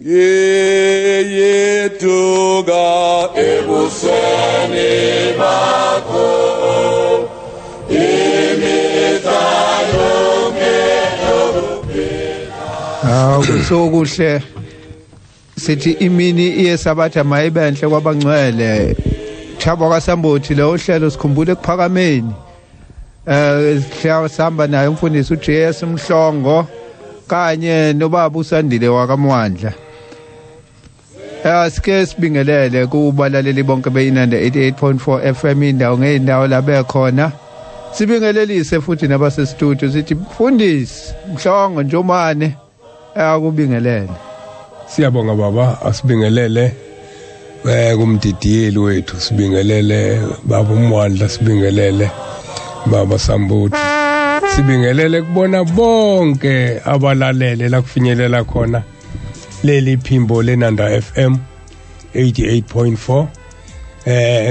Yeyetuka ebusweni bakho imihla yonke yokuphila. Kusokuhle sithi imini yesabatha mayibenhle kwabangcwele. Thabo kaSambothi lo uhlelo sikhumbule ekuphakameni. Sihamba naye umfundisi uJS Mhlongo kanye nobaba uSandile wakaMwandla. Sike sibingelele kubalaleli bonke beInanda 88.4 FM indawo ngeindawo la bekhona. Sibingelelise futhi nabase studio sithi mfundisi Mhlongo Njomane akubingelele. Siyabonga baba, asibingelele kumdidiyeli wethu, sibingelele baba uMwandla, sibingelele baba Sambuthi, sibingelele kubona bonke abalalele la kufinyelela khona leli phimbo leNanda FM 88.4.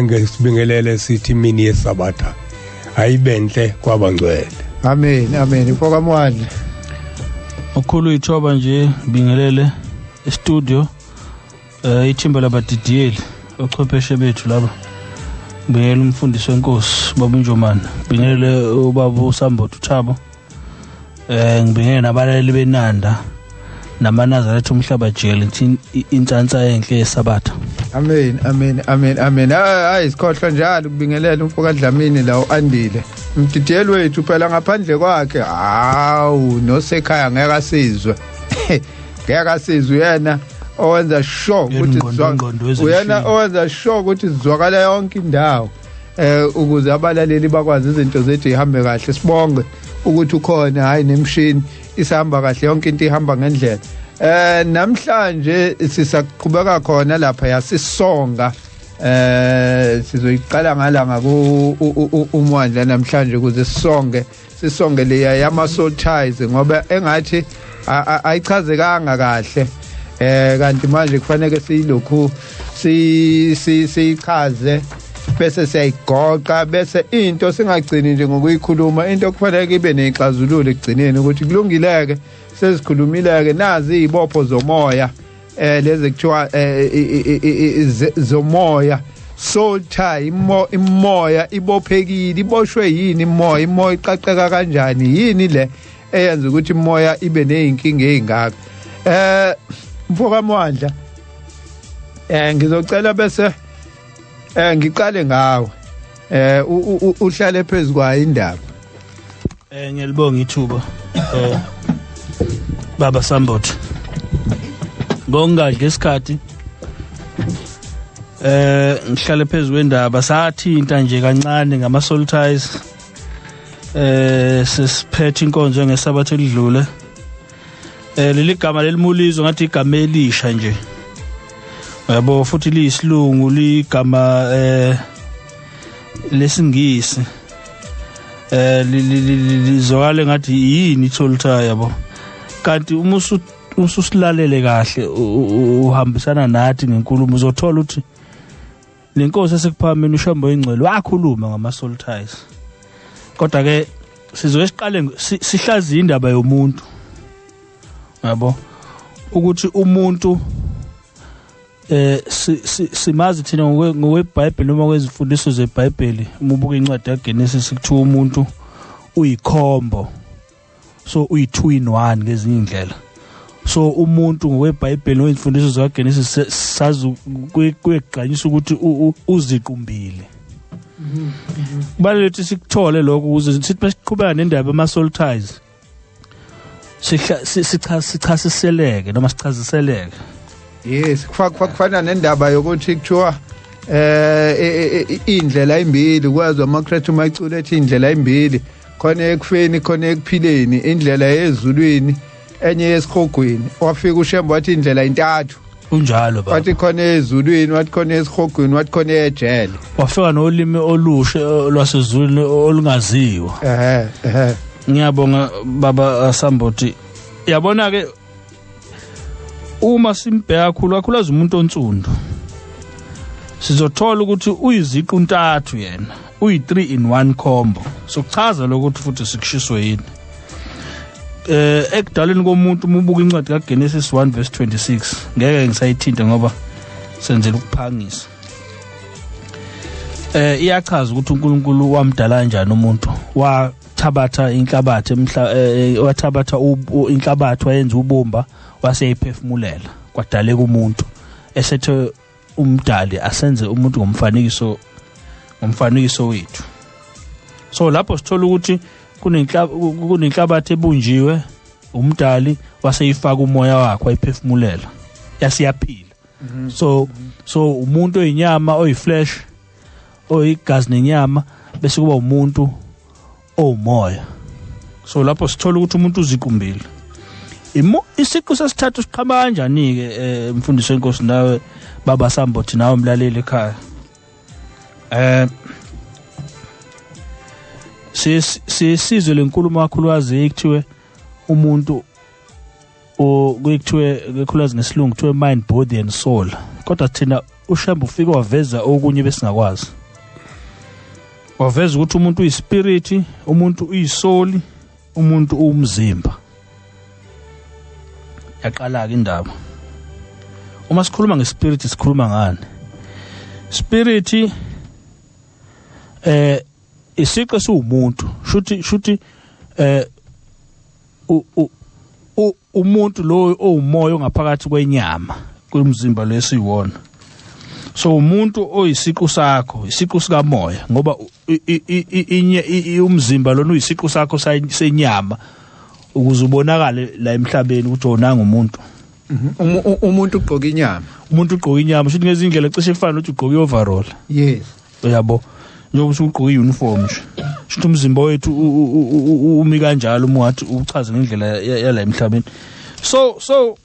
Ngesibingelele sithi mini yesabatha ayibenhle kwabangcwele. Amen, amen. Mfoka Mwandla. Okhulu ithoba nje bingelele e-studio ithimba labadidiyeli ochwepheshe bethu laba. Bingelele umfundisi wenkosi baba uNjomane, bingelele ubaba uSambothi uThabo, ngibingelele nabalaleli beNanda namaNazaretha umhlaba jikelele, ngithi insansa enhle yesabatha. Amen, amen, amen, amen. Hayi sikhohlwa njalo ukubingelela umfoka Dlamini la uAndile umdidiyeli wethu, phela ngaphandle kwakhe hawu nosekhaya ngeke asizwe. Ngeke asizwe yena owenza sure ukuthi uyena owenza sure ukuthi sizwakala yonke indawo ukuze abalaleli bakwazi izinto zethu ihambe kahle. Sibonge ukuthi ukhona, hayi nemshini isihamba kahle, yonke into ihamba ngendlela. Namhlanje sisaqhubeka khona lapha yasisonga, sizoyiqala ngalanga ku uMwandla namhlanje ukuze sisonge leya yama soul ties, ngoba engathi ayichazekanga kahle. Kanti manje kufanele siyilokhu siyichaze bese siyayigoqa, bese into singagcini nje ngokuyikhuluma, into kufanele ibe nexazululo ekugcineni ukuthi kulungileke sesikhulumileke. Nazi izibopho zomoya lezi kuthiwa zomoya soul tie, imoya ibophekile, iboshwe yini imoya, imoya iqaqeka kanjani, yini le eyenza ukuthi imoya ibe nezinkinga ezingaka. Mfoka Mwandla, ngizocela bese ngiqale ngawe, uhlale phezulu kwayo indaba. Ngiyalibonga ithuba baba Sambothi. Ngongadli isikhathi ngihlale phezulu kwendaba. Sathinta nje kancane ngama soul ties, sesiphethe inkonzo ngesabatha elidlule. Leli gama lelimulizo ngathi igama elisha nje, yabo, futhi liyisilungu, ligama lesingisi, lizwakale ngathi yini soul tie, yabo. Kanti uma ususilalele kahle uhambisana nathi ngenkulumo, uzothola ukuthi lenkosi esekuphakameni uShembe oyingcwele wakhuluma ngama soul ties. Kodwa ke sizoke siqale sihlaziye indaba yomuntu, yabo, ukuthi umuntu simazi thina ngokweBhayibheli noma kwezifundiso zeBhayibheli. Uma ubuka incwadi kaGenesis kuthiwa umuntu uyikhombo, so uyi-2 in 1 ngezinye indlela. So umuntu ngokweBhayibheli nezifundiso zikaGenesis sazi kuyegqanyisa ukuthi uziqumbile. Kubalulekile ukuthi sikuthole lokho ukuze sithi masiqhubeka nendaba ama soul ties sichasiseleke noma sichaziseleke. Yes, kufana nendaba yokuthi kuthiwa indlela imbili, kwazi amaKrestu mayiculo ethi indlela imbili, khona ekufeni khona ekuphileni, indlela yezulwini enye yesihogweni. Wafika uShembe wathi indlela intathu. Kunjalo baba. Wathi khona ezulwini, wathi khona esihogweni, wathi khona ejele. Wafika nolimi olushe lwasezulwini olungaziwa. Ngiyabonga baba Sambothi. Yabona ke uma simbheka kakhulu kakhulukazi umuntu onsundu, sizothola ukuthi uyiziqu ntathu yena, uyi 3 in 1 combo. Sokuchaza lokuthi futhi sikushiswe yini. Ekudalweni komuntu uma ubuka incwadi kaGenesis 1 verse 26, ngeke ngisayithinta ngoba senzela ukuphangisa. Iyachaza ukuthi uNkulunkulu wamdala kanjani umuntu. Wathabatha inhlabathi wathabatha inhlabathi wayenza ubumba waseyiphefumulela, kwadaleka umuntu. Esethe umdali asenze umuntu ngomfanekiso wethu. So lapho sithola ukuthi kunenhlabathi ebunjiwe umdali waseyifaka umoya wakhe wayiphefumulela, yasiyaphila. So umuntu oyinyama oyiflesh oyigazi nenyama, bese kuba umuntu owumoya. So lapho sithola ukuthi umuntu uziqumbile. Isiqu sesithathu siqhama kanjani ke mfundisi wenkosi nawe baba Sambothi nawe mlaleli ekhaya? Sisizwe lenkulumo kakhulukazi ekuthiwe umuntu okuthiwe kakhulukazi ngesilungu kuthiwe mind, body and soul, kodwa thina uShembe ufike waveza okunye besingakwazi. Waveza ukuthi umuntu uyispirit, umuntu uyisoul, umuntu uwumzimba. Yaqala ke indaba. Uma sikhuluma ngespirit sikhuluma ngani? Spirit isiqo esiwumuntu, shuthi umuntu lo owumoya ongaphakathi kwenyama kumzimba lesiwona. So umuntu oyisiqu sakho, isiqu sikamoya, ngoba inye umzimba lona uyisiqu sakho senyama ukuze ubonakale la emhlabeni ukuthi wona ngumuntu. Umuntu ugqoka inyama. Umuntu ugqoka inyama, shuthi ngezindlela cishe kufana nokuthi ugqoka i-overall. Yes. Uyabo, njengoba usugqoka i-uniform nje. Shuthi umzimba wethu umi kanjalo uma ungathi uchaze ngendlela yala emhlabeni. So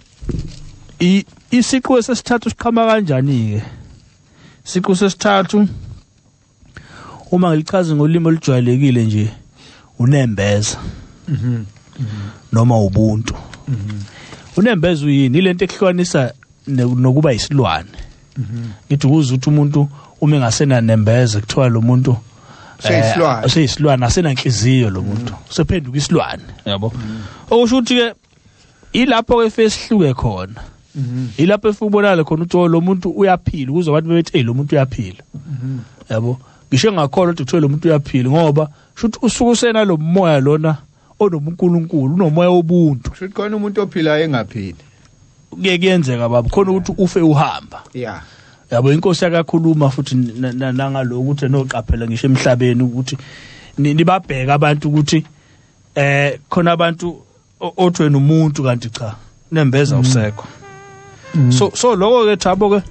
isiqu sesithathu siqhama kanjani ke? Isiqu sesithathu uma ngilichaze ngolimi olujwayelekile nje, unembeza. Noma ubuntu. Unembeza uyini? Ilento ekuhlukanisa nokuba isilwane. Ngithi ukuze ukuthi umuntu uma engasena nembeza kuthiwa lo muntu seyisilwane, seyisilwane, asenanhliziyo lo muntu, sephenduka isilwane, yabo. Okusho ukuthi ke ilapho ke fesihluke khona. Ilapho efubonakala khona ukuthi lo muntu uyaphila, ukuze abantu bethi hey lo muntu uyaphila. Yabo, ngisho ngakholwa ukuthi kuthiwe lo muntu uyaphila ngoba shuthi usuke usena lo moya lona onobuNkulunkulu, unomoya wobuntu. Shuthi khona umuntu ophilayo engaphili. Kuye kuyenzeka baba, khona ukuthi ufe uhamba. Yeah. Yabo, inkosi yakakhuluma futhi nangaloko ukuthi noqaphela ngisho emhlabeni ukuthi nibabheka abantu ukuthi khona abantu othi wena umuntu kanti cha, nembeza usekho. So lokho ke Thabo ke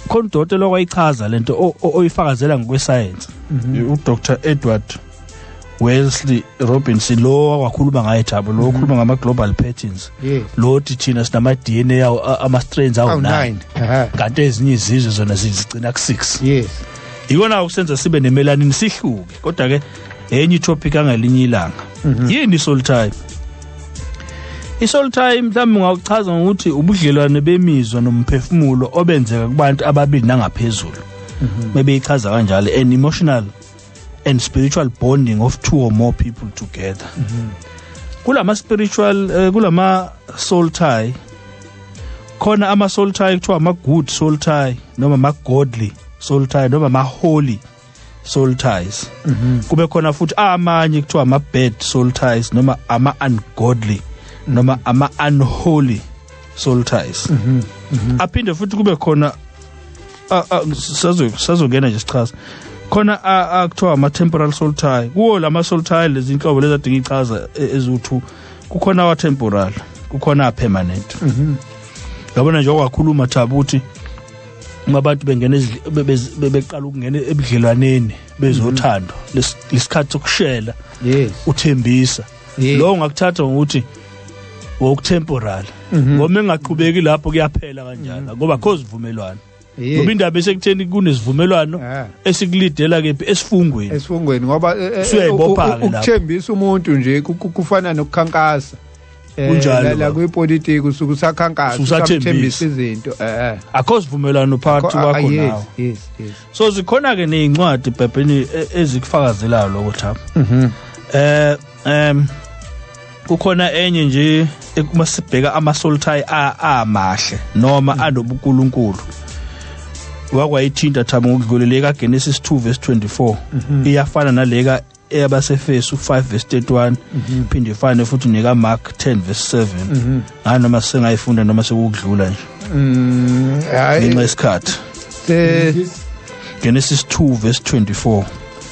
khona udokotela okwayichaza lento oyifakazela ngokwesayensi, uDr Edward Wesley Robinson, lo wakhuluma ngaye Thabo, lo okhuluma ngama global patterns. Lo othi thina sinama DNA ama strains awu 9, kanti ezinye izizwe zona zigcina ku 6. Yes. Ikona ukusenza sibe nemelanin sihluke, kodwa ke enye topic angelinye ilanga. Yini soul tie? I-soul tie mhlawumbe ungakuchaza ngokuthi ubudlelwane bemizwa nomphefumulo obenzeka kubantu ababili nangaphezulu. Maybe ichaza kanjalo, an emotional and spiritual bonding of two or more people together. Kulama spiritual kulama soul tie, khona ama soul tie kuthiwa ama good soul tie noma ama godly soul tie noma ama holy soul ties. Kube khona futhi amanye kuthiwa ama bad soul ties noma ama ungodly noma ama unholy soul ties. Aphinde futhi kube khona sazongena nje sichaza khona akuthiwa ama temporal soul tie. Kuwo lama soul tie lezi inhlobo lezi adinga ichaza ezu2, kukhona wa temporal, kukhona permanent. Yabona nje okwakhuluma Thabo ukuthi uma abantu bengena beqala ukungena ebudlelwaneni bezothando lesikhathi sokushela, uthembisa lo ungakuthatha ngokuthi wokutemporal, ngoba engaqhubeki lapho kuyaphela kanjalo ngoba akho sivumelwano. Ngoba indaba esekutheni kunesivumelwano esikulidela kephi esifungweni, esifungweni, ngoba ukuthembisa umuntu nje kufana nokukhankasa. La kwipolitiki usuke usakhankasa usathembisa izinto, akho sivumelwano phakathi kwakho nawe. Yes, yes. So zikhona ke nezincwadi bhebheni ezikufakazelayo lokho Thabo. Kukhona enye nje uma sibheka ama soul tie amahle noma anobunkulunkulu. Wakwayithinta Thabo ngokudlulele ka Genesis 2 verse 24. Iyafana naleka eyabaseFesu 5 verse 31, phinde ifane futhi neka Mark 10 verse 7. Hayi noma sengayifunda noma sekukudlula nje. Hayi ngenxa yesikhathi. Genesis 2 verse 24.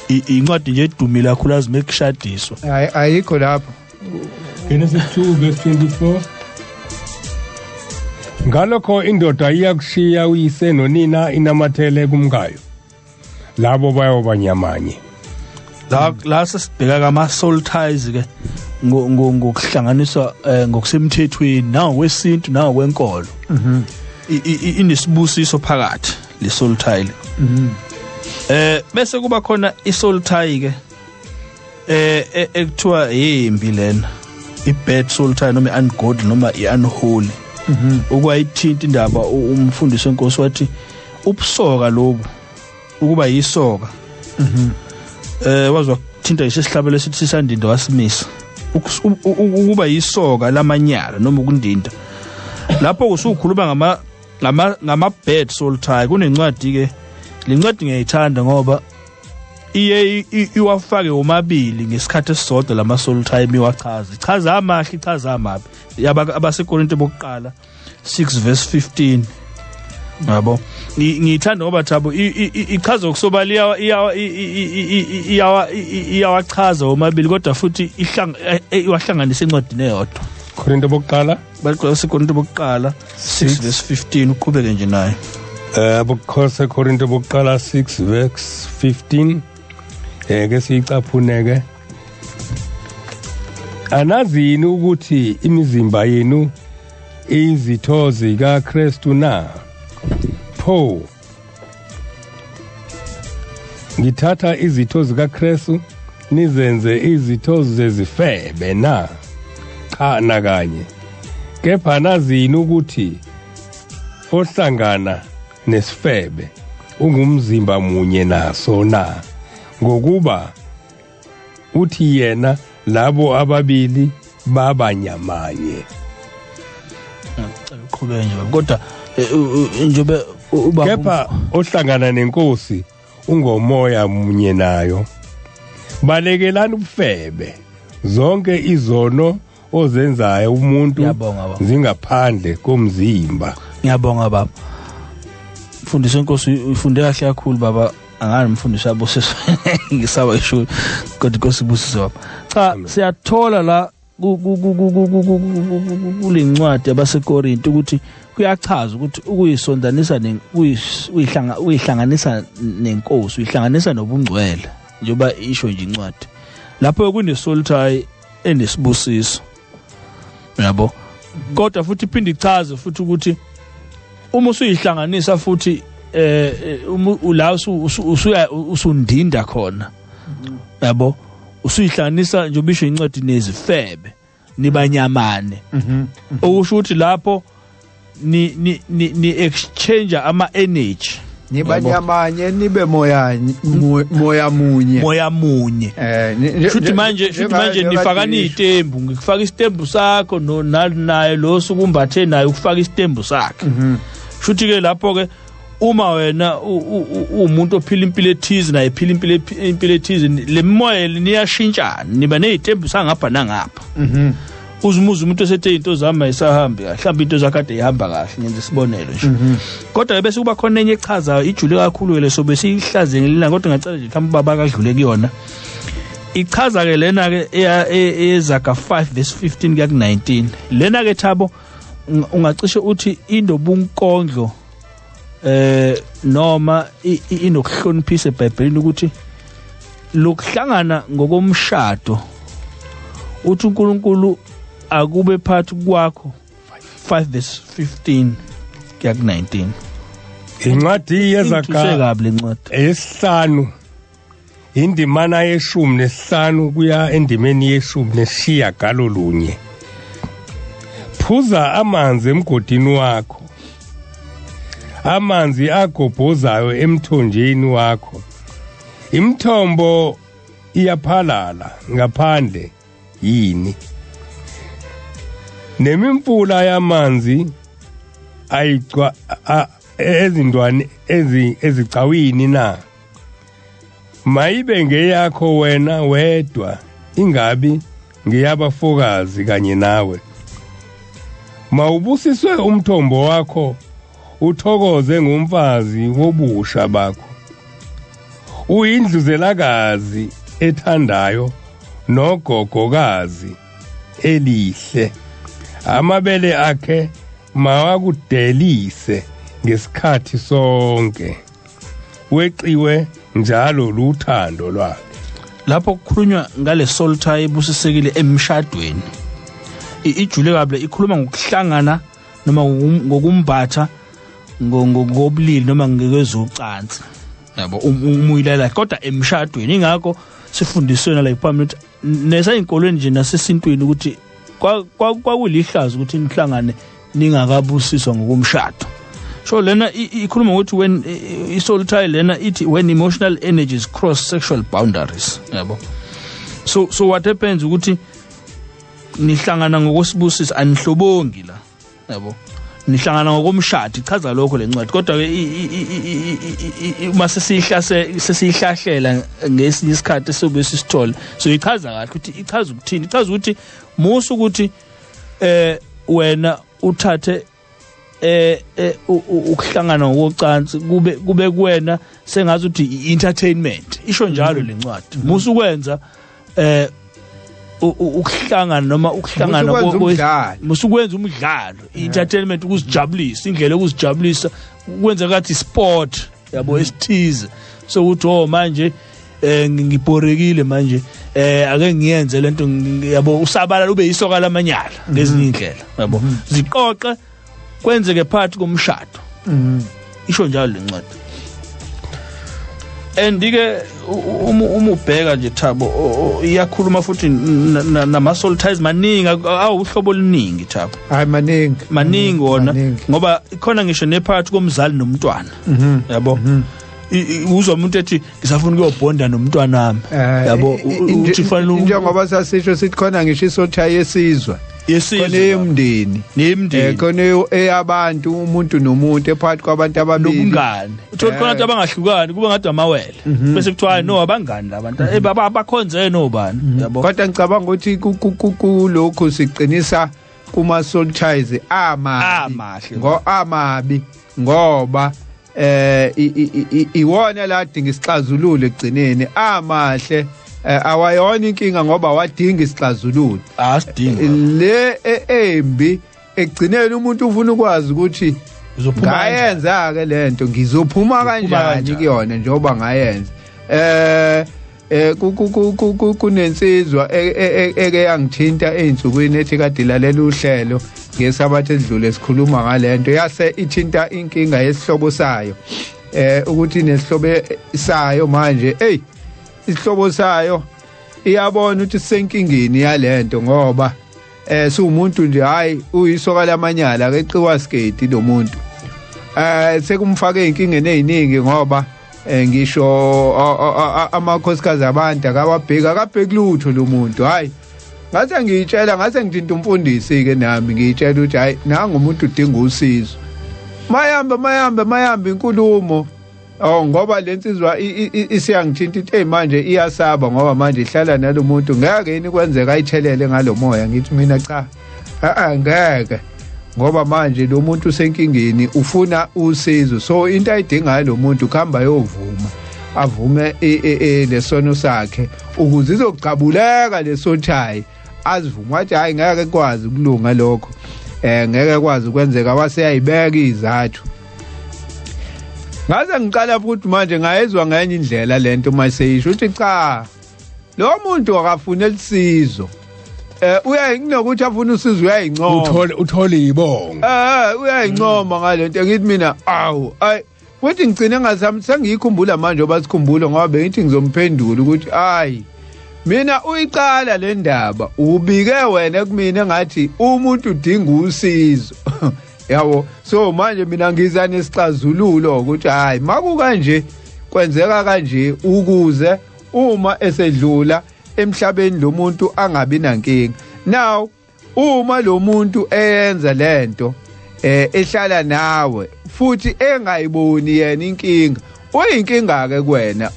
Incwadi nje edumile kakhulu azimekushadiswa. Hayi ayikho lapho. Genesis 2 verse 24. Ngalokho indoda iyakushiya uyise nonina inamathele kumkayo, labo bayoba nyamanye. La sesibheka kama soul ties ke ngokuhlanganiswa ngokusemthethweni nangokwesintu nangokwenkolo. Inesibusiso phakathi le soul tie. Bese kuba khona i soul tie ke ekuthiwa yimbi lena, i bad soul tie noma i-ungodly noma i-unholy. Okwayithinta indaba umfundisi wenkosi wathi ubusoka lobu ukuba yisoka. Wazwa kuthinta isihlabelo esithi sisandinda wasimisa ukuba yisoka lamanyala noma ukundinda. Lapho usukhuluma ngama bad soul tie. Kunencwadi ke, lencwadi ngiyayithanda ngoba iye iwafake omabili ngesikhathi esisodwa lama soul tie, iwachaza, ichaza amahle, ichaza amabi. AbaseKorinte bokuqala 6 verse 15. Yabo, ngiyithanda ngoba Thabo ichaza okusobala, iyawachaza omabili kodwa futhi iwahlanganisa encwadini eyodwa. Korinte bokuqala, baseKorinte bokuqala 6 verse 15, uqhubeke nje nayo. Abasekorinte Korinte bokuqala 6 verse 15. Ke siyicaphune ke. Anazini ukuthi imizimba yenu izitho zikaKristu na? Pho ngithatha izitho zikaKristu nizenze izitho zezifebe na? Cha nakanye. Kepha nazini ukuthi ohlangana nesifebe ungumzimba munye naso na? Ngokuba uthi yena labo ababili babanyamanye. Uqhubeke nje kodwa njobe ubaba. Kepha ohlangana nenkosi ungomoya munye nayo. Balekelani ubufebe, zonke izono ozenzayo umuntu zingaphandle komzimba. Ngiyabonga baba. Mfundisi wenkosi ufunde kahle kakhulu baba. Angani mfundisi abusiswe ngisaba isho kodwa inkosi ibusise baba. Cha siyathola la kulencwadi yabaseKorinte ukuthi kuyachaza ukuthi ukuyisondanisa uyihlanganisa nenkosi, uyihlanganisa nobungcwele njengoba isho nje incwadi. Lapho kune soul tie enesibusiso. Yabo. Kodwa futhi iphinde ichaze futhi ukuthi uma usuyihlanganisa futhi la usundinda khona. Yabo, usuyihlanganisa njengoba isho incwadi nezifebe nibanyamane. Okusho ukuthi lapho ni exchange ama energy, nibanyamanye nibe moya munye, moya munye. Futhi manje nifakani izitembu, ngikufaka isitembu sakho naye lo sukumbathe naye ukufaka isitembu sakhe. Futhi ke lapho ke uma wena umuntu ophila impilo ethize naye ephila impilo ethize, le moya niyashintshana, niba nezitembu sangapha nangapha. Uzumuza umuntu esethe into zami ayisahambi kahle, mhlawumbe into zakade ihamba kahle, ngenza isibonelo nje. Kodwa bese kuba khona enye echazayo ijule kakhulu le sobe siyihlaze ngelina, kodwa ngacela nje mhlawumbe baba akadlule kuyona. Ichaza ke lena ke ezaga 5 verse 15 kuya ku-19. Lena ke Thabo ungacishe uthi indobunkondlo noma inokuhloniphisa eBhayibhelini ukuthi lokuhlangana ngokomshado uthi uNkulunkulu akube phakathi kwakho 5 verse 15 kuya ku-19. Incwadi yezaga esihlanu indimana ye-15 kuya endimeni ye-19. Phuza amanzi emgodini wakho, amanzi agobhozayo emthonjeni wakho. Imithombo iyaphalala ngaphandle yini? Nemimfula yamanzi ayigcwa ezindwane ezicawini na? Mayibe ngeyakho wena wedwa, ingabi ngeyabafokazi kanye nawe. Mawubusiswe umthombo wakho, uthokoze ngomfazi wobusha bakho. Uyindluzelakazi ethandayo nogogokazi elihle, amabele akhe mawakudelise ngesikhathi sonke, weqiwe njalo luthando lwakhe. Lapho kukhulunywa ngale soul tie ebusisekile emshadweni, ijule kabi, ikhuluma ngokuhlangana noma ngokumbatha ngobulili noma ngekwezocansi, yabo, umuyilela kodwa emshadweni. Ingakho sifundiswe la iphambili nesayinkolweni nje nasesintwini ukuthi kwakulihlazo ukuthi nihlangane ningakabusiswa ngokomshado. So lena ikhuluma ukuthi when i-soul tie lena ithi when emotional energies cross sexual boundaries, yabo. So what happens ukuthi nihlangana ngokwesibusisa, anihlobongi la, yabo, nihlangana ngokomshado. Ichaza lokho lencwadi. Kodwa ke uma sesiyihlahlela ngesinye isikhathi sobe sisithole, so ichaza kahle ukuthi ichaza ukuthini. Ichaza ukuthi musu ukuthi wena uthathe ukuhlangana ngokocansi kube kuwena sengazi ukuthi entertainment. Isho njalo lencwadi. Musu kwenza ukuhlangana noma ukuhlangana musukwenza umdlalo, entertainment, ukuzijabulisa, indlela yokuzijabulisa kwenza ngathi sport, yabo, esithize. So uthi oh manje ngibhorekile manje, ake ngiyenze lento, yabo, usabalala ube yisoka lamanyala ngezinye indlela, yabo. Ziqoqe kwenzeke phakathi komshado. Isho njalo lencwadi. Andike uma ubheka nje Thabo, iyakhuluma futhi nama soul ties maningi, awuhlobo oluningi Thabo. Hayi maningi wona, ngoba ikhona ngisho nephakathi komzali nomntwana, yabo. Uzwa umuntu ethi ngisafuna ukuyobhonda nomntwana wami, yabo, uthi fanele njengoba sasisho sithi khona ngisho isoul tie yesizwe, khona eyomndeni, khona eyabantu, umuntu nomuntu, ephakathi kwabantu ababili, nobungane. Uthola khona abantu abangahlukani, kuba ngathi amawele, bese kuthiwa no abangani labantu abakhonze nobani, yabo. Kodwa ngicabanga ukuthi kulokhu siqinisa kuma soul ties amahle amabi, ngoba iwona la adinga isixazululo ekugcineni. Amahle awayona inkinga ngoba wadinga isixazululo, asidinga le embi. Ekugcineni umuntu ufuna ukwazi ukuthi ngayenza ke lento, ngizophuma kanjani kuyona njengoba ngayenza. Kunensizwa eke yangithinta einsukwini ethi kade ilalela uhlelo ngesabatha edlule sikhuluma ngalento, yase ithinta inkinga yesihlobo sayo, ukuthi nesihlobo sayo manje, hey, isihlobo sayo iyabona ukuthi sisenkingeni yalento, ngoba siwumuntu nje, hayi, uyisoka lamanyala, akeqiwa skate lo muntu. Sekumfake izinkingeni eziningi, ngoba ngisho amakhosikazi abantu akawabheka, akabheki lutho lo muntu. Hayi, ngase ngiyitshela, ngase ngithinta umfundisi ke nami, ngiyitshela ukuthi hayi, nanga umuntu udinga usizo. Mayamba inkulumo. Oh, ngoba lensizwa isiyangithinta ithi hey manje iyasaba, ngoba manje ihlala nalomuntu, ngeke yini kwenzeka ayithelele ngalomoya. Ngithi mina cha, ngeke, ngoba manje lo muntu usenkingeni, ufuna usizo. So into ayidingayo lo muntu kuhamba yovuma, avume lesono sakhe ukuze izogqabuleka lesothayi, azivuma wathi hayi ngeke kwazi ukulunga lokho, ngeke kwazi ukwenzeka, wase yayibeka izathu. Ngaze ngiqala futhi manje ngayezwa ngenye indlela lento mayiseyisho ukuthi cha, lo muntu akafune lisizo, uyayinokuthi afuna usizo, uyayincoma, uthole ibongo, uyayincoma ngalento. Ngithi mina awu, ay futhi ngigcine ngasami sengiyikhumbula manje obasikhumbula, ngoba bengithi ngizomphendula ukuthi hayi mina uyiqala le ndaba, ubike wena kumina ngathi umuntu udinga usizo, yabo. So manje mina ngiza nesixazululo ukuthi hayi makukanje kwenzeka kanje, ukuze uma esedlula emhlabeni lo muntu angabi nankinga. Now Uma lo muntu eyenza lento ehlala nawe futhi engayiboni yena inkinga, uyinkinga ke kuwena.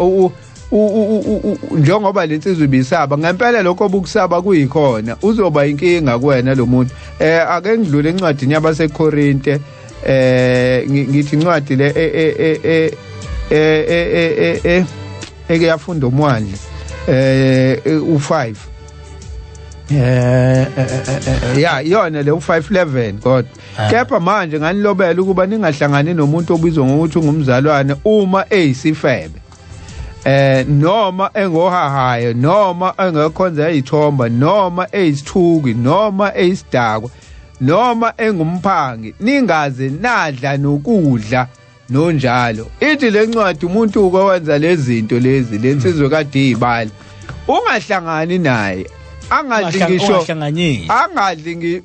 Njengoba lensizwe ibisaba ngempela, lokho obukusaba kuyikhona, uzoba inkinga kuwena lo muntu. Ake ngidlule encwadini yabaseKorinte, ngithi incwadi le eke yafunda umwandle u5, ya iyona le u5:11. Kodwa kepha manje nganilobela ukuba ningahlangani nomuntu obizwa ngokuthi ungumzalwane uma eyisifebe, noma engohahayo, noma engekhonza izithombe, noma eyisithuki, noma eyisidakwa, noma engumphangi, ningaze nadla nokudla nonjalo. Ithi lencwadi umuntu ukwenza lezi zinto lezi, lensizwe kade izibala, ungahlangani naye, angadli ngisho,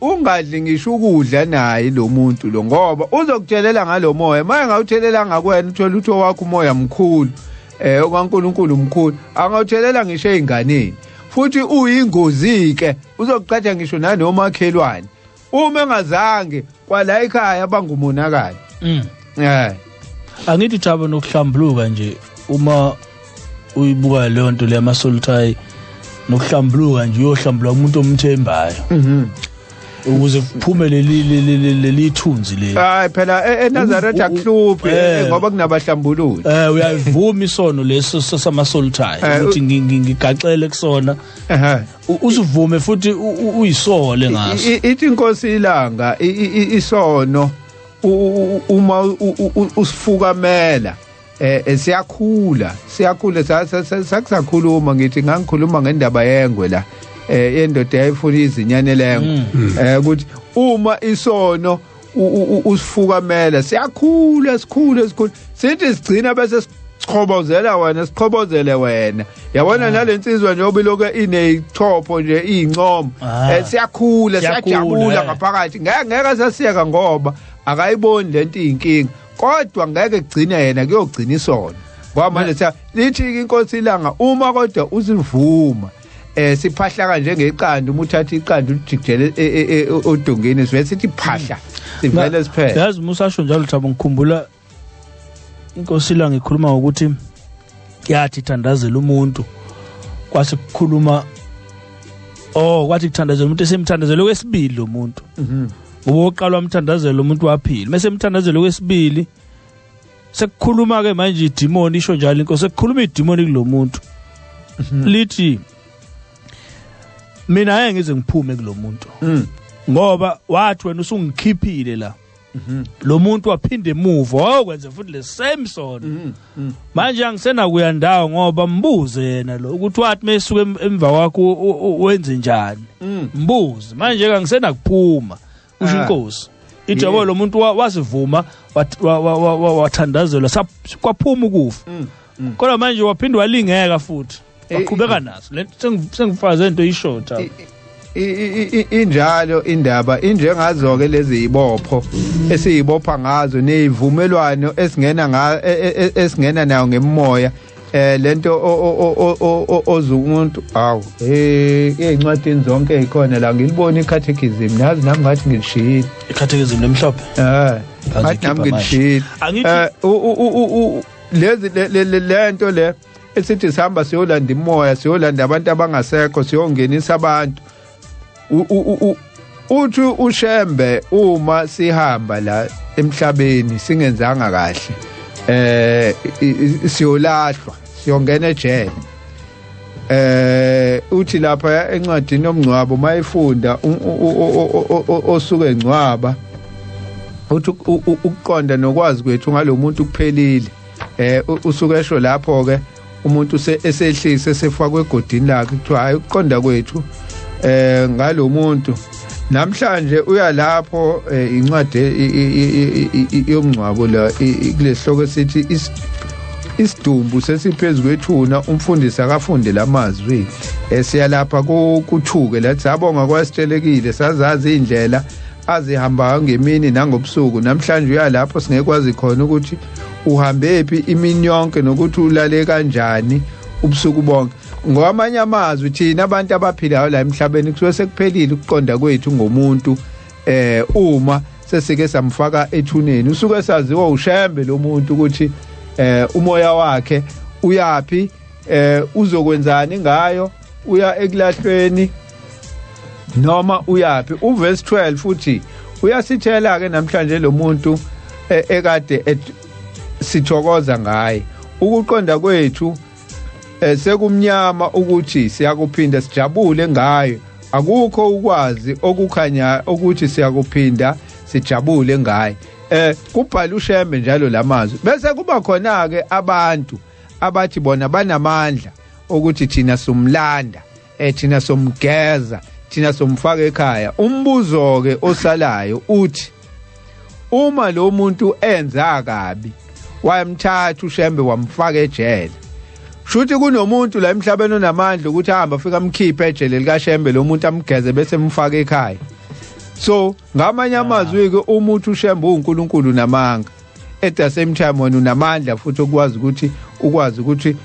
ungadli ngisho ukudla naye lo muntu lo, ngoba uzokutshelela ngalomoya. Maye ngawuthelela ngakwena, uthola ukuthi owakho umoya mkhulu, okaNkulunkulu mkhulu, angawuthelela ngisho einganeni, futhi uyingozi ke, uzokuqhatha ngisho nanomakhelwane. Uma engazange kwala ekhaya bangumonakalo. Angithi Thabo, nokuhlambuluka nje, uma uyibuka leyo nto le amasolithayi, nokuhlambuluka nje, uyohlambuluka umuntu omthembayo ukuze kuphume leli thunzi leli. Hayi phela eNazaretha akuhluphi ngoba kunabahlambululi. Uyayivuma isono leso samasolithayi ukuthi ngigaxele kusona, usivume futhi uyisole ngaso. Ithi inkosi ilanga isono uma usifukamela siyakhula, siyakhula. Sakusakhuluma ngithi ngangikhuluma ngendaba yengwe la, yendoda yayifuna izinyane lengwe, ukuthi uma isono usifukamela siyakhula, sikhule sikhule, sithi sigcina bese sichobozela wena, sichobozele wena. Yabona nalensizwa njengoba ilokhu ineyithopho nje iyincomo, siyakhula, siyajabula ngaphakathi, ngeke sasiyeka ngoba akayiboni lento iyinkinga, kodwa ngeke kugcine yena, kuyogcina isono. Ngoba manje lithi inkosi ilanga, uma kodwa usivuma siphahla njengeqanda, uma uthatha iqanda ulijikijele odongeni, sivele sithi phahla, sivele siphele. Yazi musasho njalo Thabo, ngikhumbula inkosi ilanga ikhuluma ngokuthi yathi thandazela umuntu, kwase kukhuluma kwathi kuthandazela umuntu, esemthandazela okwesibili lo muntu. Ngoba oqala wamthandazela umuntu waphila, mase emthandazela okwesibili sekukhuluma ke manje idemoni, isho njalo inkosi, sekukhuluma idemoni kulomuntu, lithi mina ngeke ngize ngiphume kulomuntu ngoba wathi wena usungikhiphile la. Lo muntu waphinda emuva wakwenza futhi le same sono. Manje angisenakuya ndawo ngoba mbuze yena lo ukuthi wathi mesuka emva kwakho wenze njani, mbuze. Manje angisenakuphuma, usho inkosi. Ijabo lo muntu wasivuma, wathandazelwa, kwaphuma ukufa, kodwa manje waphinda walingeka futhi waqhubeka naso. Le sengifaze into ishota. Injalo indaba, injengazo ke lezi zibopho esiyibopha ngazo nezivumelwano esingena nga esingena nayo ngemoya. Lento ozumuntu awu ezincwadini zonke ezikhona la ngilibona icatechism, nazi nami ngathi ngilishiyile icatechism lemhlophe, ngathi nami ngilishiyile. Lezi lento le esithi sihamba siyolanda imoya, siyolanda abantu abangasekho, siyongenisa abantu. Uthi uShembe uma sihamba la emhlabeni singenzanga kahle, siyolahlwa, siyongena ejele. Uthi lapha encwadini yomngcwabo mayifunda osuke engcwaba, uthi ukuqonda nokwazi kwethu ngalomuntu kuphelile. Usuke esho lapho ke umuntu esehlise sefakwe egodini lakhe, kuthiwa hayi ukuqonda kwethu ngalomuntu namhlanje uya lapho. Incwadi yomngcwabo la kulesihloko sithi isidumbu sesiphezulu kwethuna, umfundisi akafunde lamazwi. Siyalapha kuthuke lathi sabonga kwasitshelekile, sazazi indlela azihambayo ngemini nangobusuku. Namhlanje uya lapho singekwazi khona ukuthi uhambe phi imini yonke nokuthi ulale kanjani ubusuku bonke. Ngokwamanye amazwi thina abantu abaphilayo la emhlabeni kusuke sekuphelile ukuqonda kwethu ngomuntu uma sesike samfaka ethuneni. Usuke saziwa uShembe lo muntu ukuthi umoya wakhe uyapi, uzokwenzani ngayo, uya ekulahlweni noma uyapi. Uverse 12 futhi uyasitshela ke namhlanje lo muntu ekade sithokoza ngaye. Ukuqonda kwethu sekumnyama ukuthi siyakuphinda sijabule ngayo, akukho ukwazi okukhanya ukuthi siyakuphinda sijabule ngaye. Kubhala uShembe njalo lamazwi. Bese kuba khona ke abantu abathi bona banamandla ukuthi thina somlanda, thina somgeza, thina somfaka ekhaya. Umbuzo ke osalayo uthi uma lo muntu enza kabi wayemthatha uShembe wamfaka ejele, shuthi kunomuntu la emhlabeni onamandla ukuthi ahamba afika amkhiphe ejele likaShembe lo muntu amgeze bese emfaka ekhaya. So ngamanye amazwi ke umuntu uShembe uNkulunkulu namanga, at the same time wena unamandla futhi okwazi ukuthi ukwazi ukuthi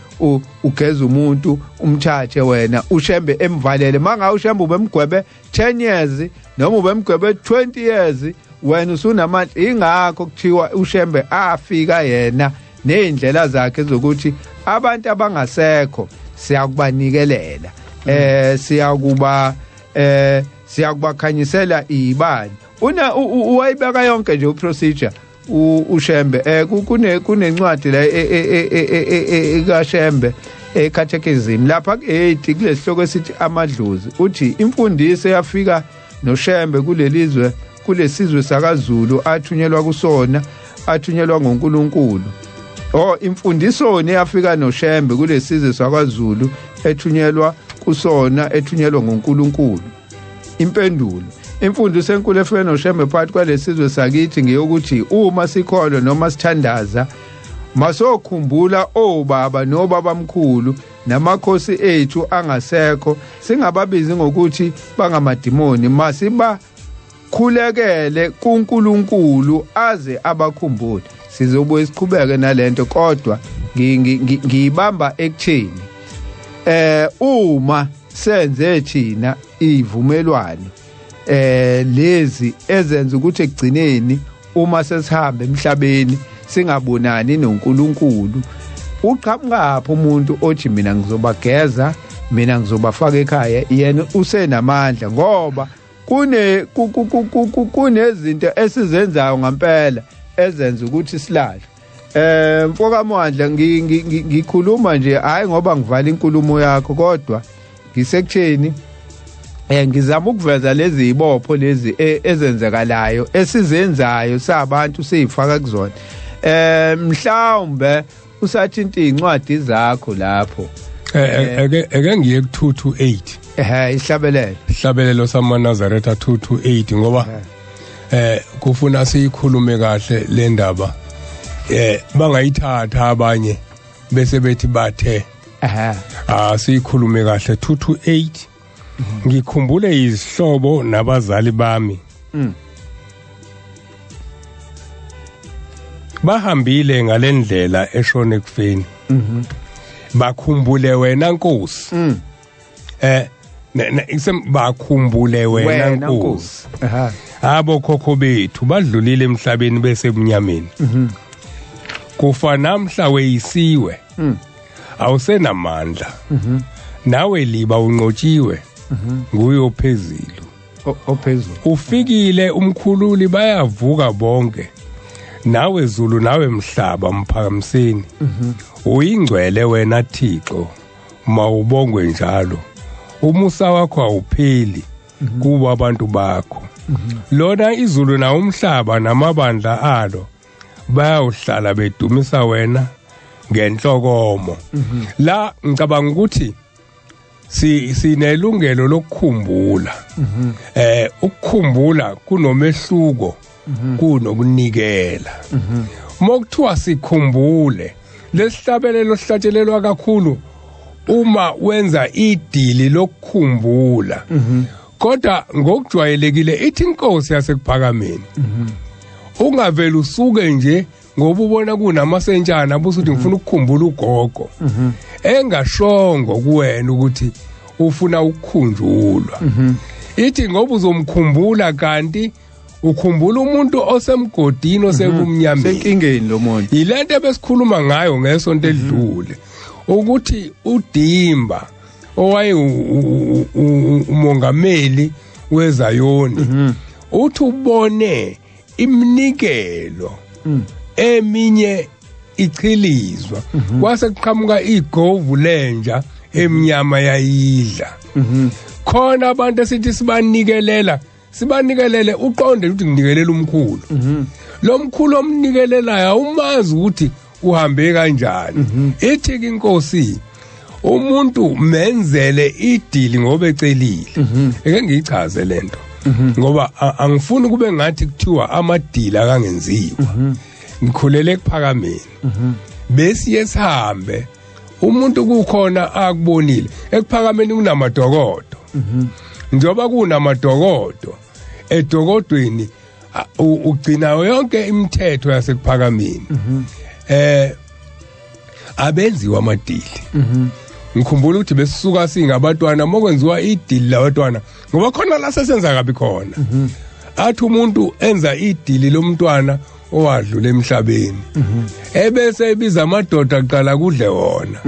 ugeze umuntu umthathe wena uShembe emvalele. Manga uShembe ubemgwebe 10 years noma ubemgwebe 20 years, wena usunamandla. Ingakho kuthiwa uShembe afika yena nezindlela zakhe zokuthi abantu abangasekho siyakubanikelela, siyakuba siyakubakhanyisela ibani. Una uwayibeka yonke nje uprocedure uShembe. Kunencwadi la kaShembe eCatechism lapha ku8 kulesihloko esithi amadlozi, uthi imfundiso yafika noShembe kulelizwe, kulesizwe sakaZulu athunyelwa kusona, athunyelwa ngoNkulunkulu. Imfundiso yafika noShembe kulesizwe sakwaZulu ethunyelwa kusona, ethunyelwa ngoNkulunkulu. Impendulo: imfundiso enkulu efike noShembe phakathi kwalesizwe sakithi ngeyokuthi uma sikholwa noma sithandaza masokhumbula obaba nobabamkhulu namakhosi ethu angasekho, singababizi ngokuthi bangamadimoni, masiba khulekele kuNkulunkulu aze abakhumbule. Sizobuye siqhubeke nalento, kodwa ngiyibamba ekutheni uma senze thina ivumelwano lezi ezenza ukuthi ekugcineni uma sesihamba emhlabeni singabonani noNkulunkulu, uqhamukaphi umuntu othi mina ngizobageza, mina ngizobafaka ekhaya? Yena usenamandla, ngoba kunezinto esizenzayo ngempela ezenza ukuthi silahle. Mfoka Mwandla, ngikhuluma nje hayi ngoba ngivala inkulumo yakho, kodwa ngisekutheni ngizama ukuveza lezi zibopho lezi ezenzekalayo esizenzayo sabantu siyifaka kuzona. Mhlawumbe usathinta incwadi zakho lapho. Eke ngiye ku 228. Ihlabelelo. Ihlabelelo samaNazaretha 228 ngoba kufuna siyikhulume kahle le ndaba. Bangayithatha abanye bese bethi bathe siyikhulume kahle 228. Ngikhumbule izihlobo nabazali bami. Bahambile ngalendlela eshone ekufeni. Bakhumbule wena Nkosi. Bakhumbule wena Nkosi. Abo khokho bethu badlulile emhlabeni bese emnyameni. Kufa namhla weyisiwe. Awusenamandla. Nawe liba unqotshiwe. Nguye ophezulu. Ophezulu. Ufikile umkhululi, bayavuka bonke. Nawe Zulu nawe mhlaba mphakamiseni. Uyingcwele wena Thixo, mawubongwe njalo. Umusa wakho awupheli kubo abantu bakho. Lona izulu na umhlaba namabandla alo bayawuhlala bedumisa wena ngenhlokomo. La ngicabanga ukuthi sinelungelo lokukhumbula. Ukukhumbula kunomehluko kunokunikela. Mokuthiwa sikhumbule, lesihlabelelo sihlatshelelwa kakhulu uma wenza idili lokukhumbula. Kodwa ngokujwayelekile ithi inkosi yasekuphakameni, Ungavela usuke nje ngoba ubona kunamasentshana abusuthi ngifuna ukukhumbula ugogo, engashongo kuwena ukuthi ufuna ukukhunjulwa. Ithi ngoba uzomkhumbula kanti ukhumbula umuntu osemgodini osebumnyameni, senkingeni lo muntu. Yilento ebesikhuluma ngayo ngesonto edlule, ukuthi uDimba owaye umongameli weZayoni uthi ubone iminikelo eminye ichilizwa, kwase kuqhamuka igovu lenja emnyama yayidla. Khona abantu esithi sibanikelela, sibanikelele uqonde ukuthi nginikelela umkhulu. Lo mkhulu omnikelelayo awumazi ukuthi uhambe kanjani. Ithi ke inkosi, umuntu menzele idili ngoba ecelile. Eke ngiyichaze lento ngoba angifuni kube ngathi kuthiwa amadili akangenziwa. Ngikhulele ekuphakameni, besiye sihambe umuntu kukhona akubonile ekuphakameni kunamadokodo. Njengoba kunamadokodo edokodweni ugcina yonke imithetho yasekuphakameni. Abenziwa amadili. Ngikhumbula ukuthi besisuka singabantwana mokwenziwa idili labantwana, ngoba khona la sesenza kabi khona. Athi umuntu enza idili lomntwana owadlula emhlabeni, ebese ebiza amadoda aqala kudle wona.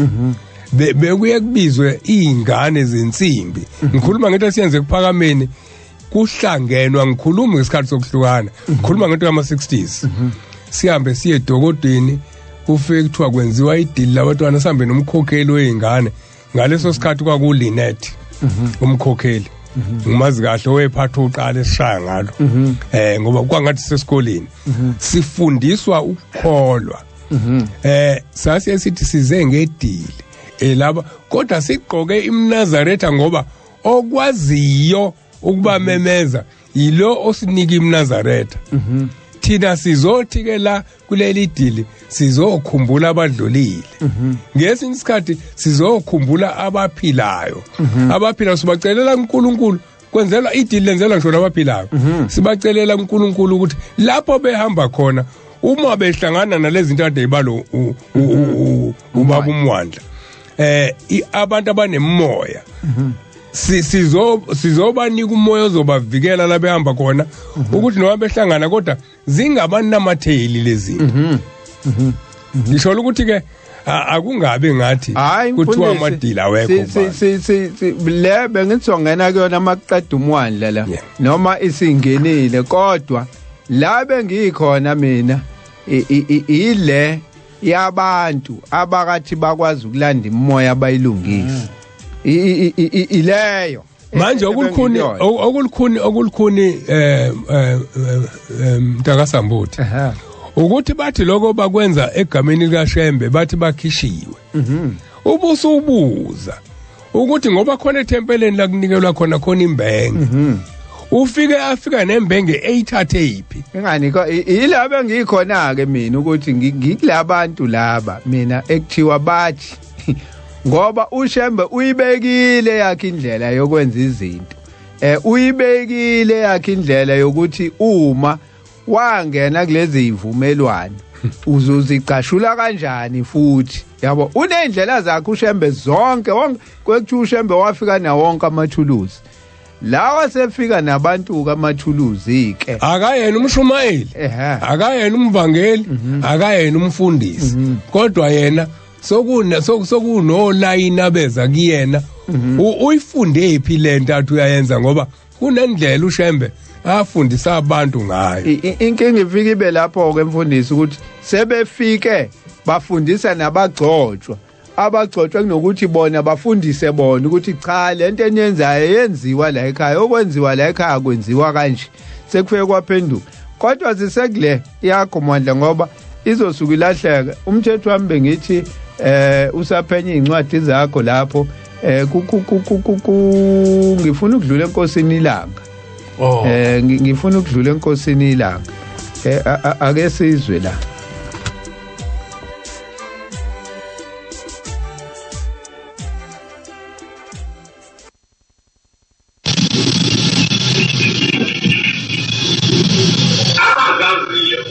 Bekuye kubizwe izingane zensimbi. Ngikhuluma ngento esiyenze ekuphakameni, kuhlangenwa, ngikhuluma ngesikhathi sokuhlukana, ngikhuluma ngento yama-60s. Sihambe siye edokodweni, kufike kuthiwa kwenziwa idili labantwana, sihambe nomkhokheli wey'ngane. Ngaleso sikhathi kwakuLinet umkhokheli, ngimazi kahle, owephatha uqala esishaya ngalo, ngoba kwangathi sesikoleni sifundiswa ukukholwa. Sasiye sithi size ngedili elaba, kodwa sigqoke imNazaretha ngoba okwaziyo ukubamemeza yilo osinika imNazaretha. Thina sizothi ke la kuleli dili sizokhumbula abadlulile, ngesinye isikhathi sizokhumbula abaphilayo. Abaphilayo sibacelela uNkulunkulu, kwenzelwa idili lenzelwa ngisho abaphilayo. Sibacelela uNkulunkulu ukuthi lapho behamba khona, uma behlangana nalezi zinto ade ibalo ubaba uMwandla, abantu abanemoya sizobanika umoya ozobavikela la behamba khona, ukuthi noma behlangana kodwa zingabanamatheli lezi. Ngisho ukuthi ke akungabe ngathi kuthiwa amadili awekho. Le bengithongena kuyona maqeda uMwandla la, noma isingenile, kodwa la bengikhona mina ile yabantu abakathi bakwazi ukulanda imoya abayilungisa. Ileyo manje okulikhuni okulikhuni mntakaSambuthi, ukuthi bathi lokho bakwenza egameni likaShembe, bathi bakhishiwe. Ubusubuza ukuthi ngoba khona ethempeleni la kunikelwa khona khona imbenge, ufike afika nembenge eyithathe iphi? Ingani yilaba ngikhona ke mina ukuthi ngikulabantu laba mina ekuthiwa bathi ngoba uShembe uyibekile yakhe indlela yokwenza izinto. Uyibekile yakhe indlela yokuthi uma wangena kulezi ivumelwano uzozicashula kanjani futhi, yabo. Unendlela zakhe uShembe zonke, wonke kwekuthiwa uShembe wafika nawo wonke amathuluzi lawa, sefika nabantu kamathuluzi ke. Akayena umshumayeli, akayena umvangeli, akayena umfundisi, kodwa yena sokunolayini abeza kuyena. Uyifunde phi lento athi uyayenza? Ngoba kunendlela uShembe afundisa abantu ngayo. Inkinga ifike ibe lapho ke mfundisi, ukuthi sebefike bafundisa nabagcotshwa, abagcotshwa kunokuthi bona bafundise bona ukuthi cha, lento eniyenzayo yenziwa la ekhaya, okwenziwa la ekhaya kwenziwa kanje, sekufike kwaphenduka. Kodwa sisekule yakho Mwandla, ngoba izosuka ilahleka. Umthetho wami bengithi usaphenye incwadi zakho lapho, ngifuna ukudlula enkosini ilanga. Ngifuna ukudlula enkosini ilanga. Ake sizwe la. Abagaziyo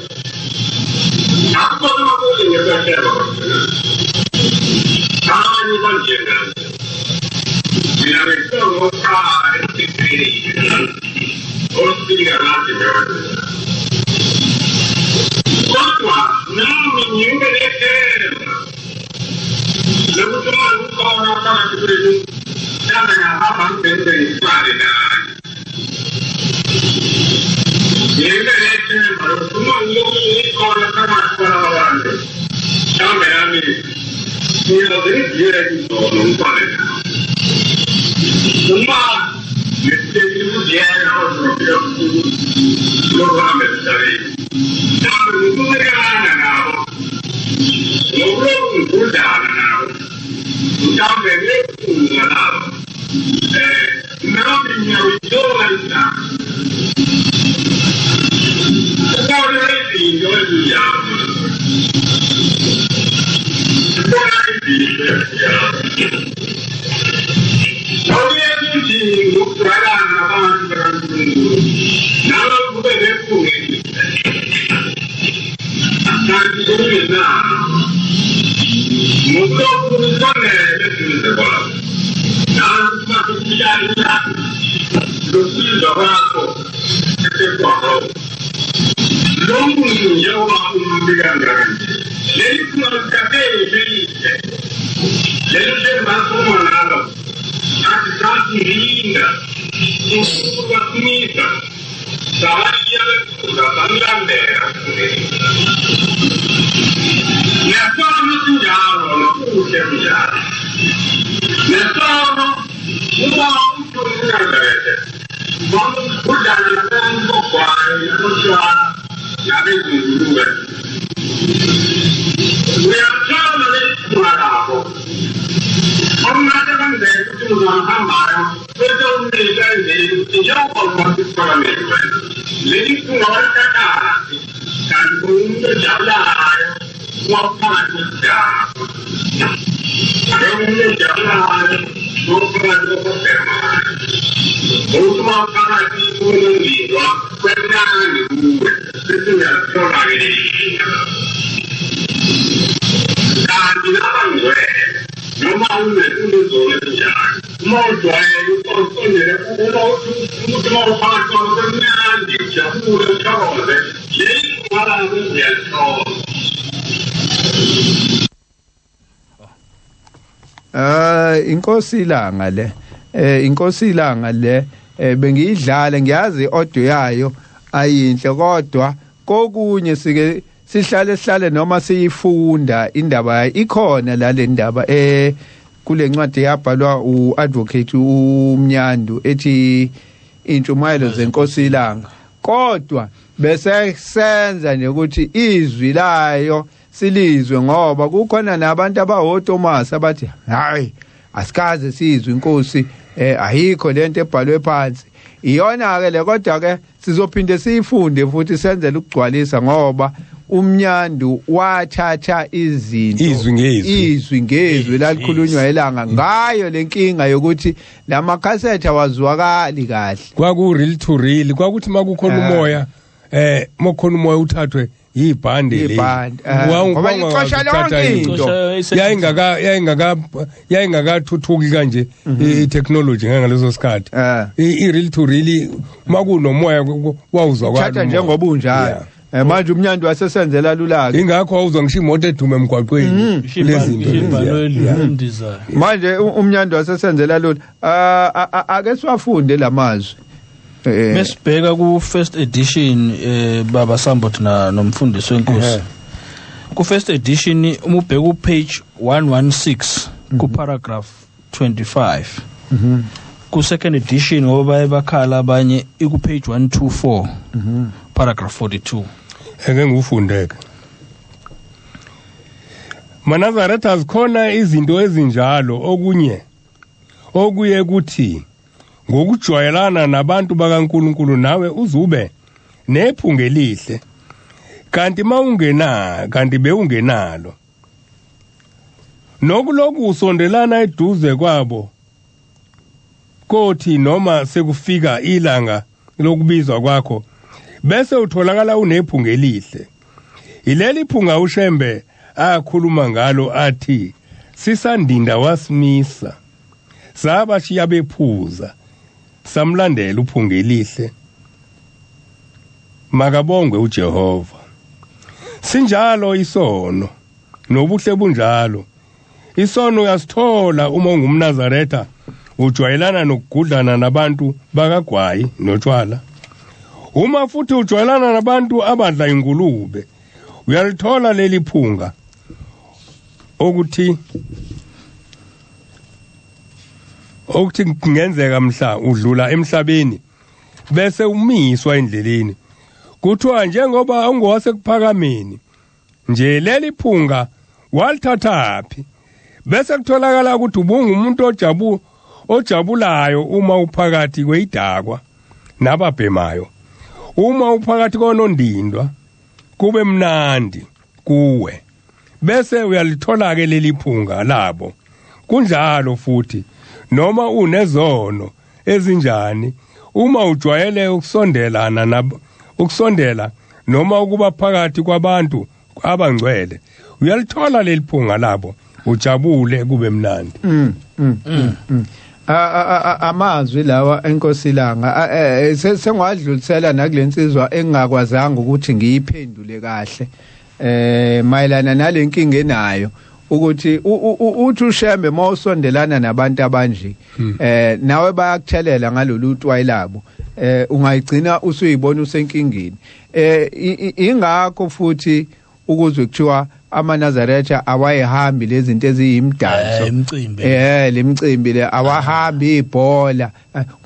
Inkosi ilanga le inkosi ilanga le bengiyidlala ngiyazi audio yayo ayinhle kodwa kokunye sike sihlale noma siyifunda indaba ikhona la le ndaba kule ncwadi yabhalwa uadvocate uMnyandu ethi intshumayelo zenkosi ilanga, kodwa bese senza nje ukuthi izwi layo silizwe ngoba kukhona nabantu abawoThomas abathi hayi asikaze sizwe inkosi ayikho lento ebhalwe phansi. Iyona ke le, kodwa ke sizophinde siyifunde futhi senzele ukugcwalisa ngoba uMnyandu wathatha izinto izwi ngezwi lalikhulunywa elanga ngayo lenkinga yokuthi lamakhasethe awazwakali kahle. Kwaku real to real, kwakuthi makukhona umoya mokhona umoya uthathwe ibhande le ngoba ixosha lonke into yayingakathuthuki kanje i-technology ngaleso sikhathi. I-real to real makunomoya wawuzwakala thatha njengoba unjalo. Manje uMnyandu wasesenzela lula ke, ingakho awuzwa ngisho imoto edume emgwaqweni lezinto. Manje uMnyandu wasesenzela lula. Ake siwafunde lamazwi. Mesibheka ku first edition baba Sambot na nomfundisi wenkosi. Ku first edition uma ubheka ku page 116 ku paragraph 25. Ku second edition ngoba baye bakhala abanye iku page 124 paragraph 42. Eke ngufundeke. Manazaretha zikhona izinto ezinjalo okunye okuye kuthi ngokujwayelana nabantu bakaNkuluNkulu nawe uzube nephunga elihle, kanti mawungena kanti bewungenalo. Nokuloku usondelana eduze kwabo kothi noma sekufika ilanga lokubizwa kwakho bese utholakala unephunga elihle. Ileli phunga uShembe Akhuluma ngalo athi sisandinda wasimisa, sabashiya bephuza, samlandela uphungelihle. Makabongwe uJehova. Sinjalo isono nobuhle bunjalo. Isono uyasithola uma ungumNazaretha, ujwayelana nokugudlana nabantu bakagwayi notshwala. Uma futhi ujwayelana nabantu abadla ingulube, uyalithola leli phunga okuthi kungenzeka mhla udlula emhlabeni bese umiswa endleleni. Kuthiwa njengoba ungowasekuphakameni nje, leli phunga walithathaphi? Bese kutholakala ukuthi ubungumuntu ojabulayo uma uphakathi kweyidakwa nababhemayo, uma uphakathi konondindwa kube mnandi kuwe, bese uyalithola ke leli phunga labo. Kunjalo futhi noma unezono ezinjani, uma ujwayele ukusondelana ukusondela noma ukuba phakathi kwabantu abangcwele, uyalithola leli phunga labo, ujabule kube mnandi. Amazwi lawa enkosi Langa sengiwadlulisela nakulensizwa engingakwazanga ukuthi ngiyiphendule kahle mayelana nalenkinga enayo, ukuthi uthi uShembe mawusondelana nabantu abanje nawe bayakuthelela ngalolu twayi labo, ungayigcina usuyibona usenkingeni. Ingakho futhi ukuze kuthiwa amaNazaretha awayihambi lezi zinto eziyimdanso, imicimbi, lemicimbi le awahambi ibhola,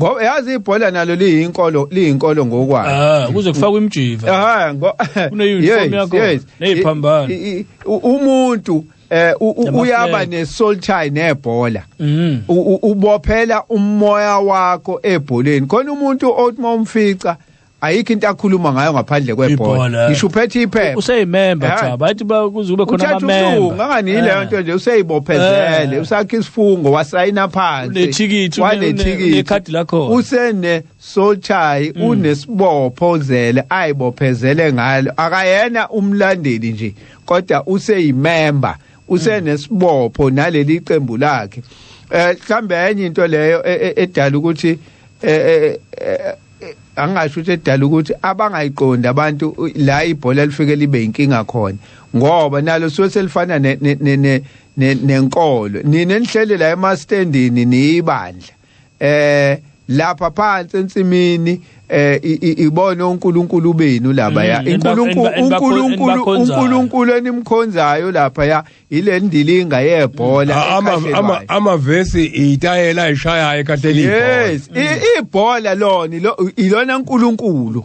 ngoba yazi ibhola nalo liyinkolo, liyinkolo ngokwalo. Kuze kufakwe imjiva, kune uniform yakho neziphambano. Umuntu uyaba ne soul tie nebhola, ubophela umoya wakho ebholeni. Khona umuntu othi mawumfica ayikho into akhuluma ngayo ngaphandle kwebhola, ngisho uphethe iphepha useyimember cha, bathi kuze kube khona amamember ngangani leyo nto nje, useyibophezele, usakhe isifungo, wasayina phansi, unethikithi, unekhadi lakho, usene soul tie, unesibophozele ayibophezele ngalo. Akayena umlandeli nje, kodwa useyimember, usenesibopho naleli qembu lakhe. Mhlambe enye into leyo edala ukuthi angasho ukuthi edala ukuthi abangayiqondi abantu la ibhola lifike libe inkinga khona, ngoba nalo suke selifana nenkolo. Nina nihlele la emastendini niyibandla, lapha phansi ensimini ibone uNkulunkulu benu lapha ya, uNkulunkulu enimkhonzayo lapha ya, ile ndilinga yebhola. Amavesi itayela ishayayo ekhahleli ibhola. Yes, ibhola lona ilona uNkulunkulu,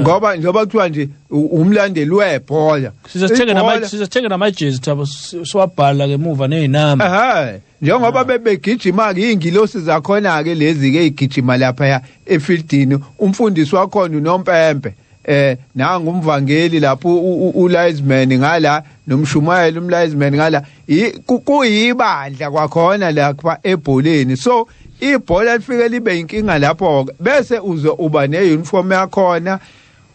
ngoba njengoba kuthiwa nje umlandeli webhola. Sizethenge namajezi thabo, siwabhala ngemuva nezinamba. Njengoba bebegijima ke ingilosi zakhona ke lezi ke igijima lapha efieldini, umfundisi wakhona unompempe, nanga umvangeli lapho uLiesman ngala, nomshumayeli umLiesman ngala, kuyibandla kwakhona lapha ebholeni. So ibhola lifike libe inkinga lapho, bese uze uba neuniform yakhona,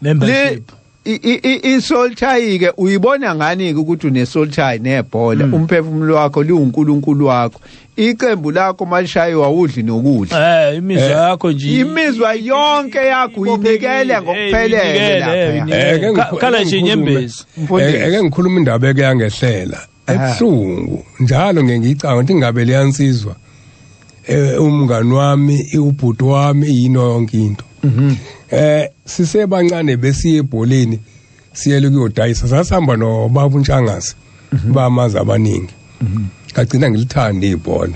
membership. I-soul tie ke uyibona ngani ke ukuthi une soul tie nebhola? Umphefumulo wakho liwuNkulunkulu wakho, iqembu lakho malishayiwa udli nokudla, imizwa yakho nje, imizwa yonke yakho uyinikele ngokuphelele lapha. Khala nje inyembezi. Eke ngikhuluma indaba eke yangehlela ebuhlungu njalo, ngeke ngicanga ukuthi ingabe leyansizwa umngani wami, ubhuti wami, yino yonke into. Sisebancane besiye ebholeni, siyele kuyodayisa, sasihamba nobaba uNtshangase bamazi abaningi. Ngagcina ngilithanda ibhola,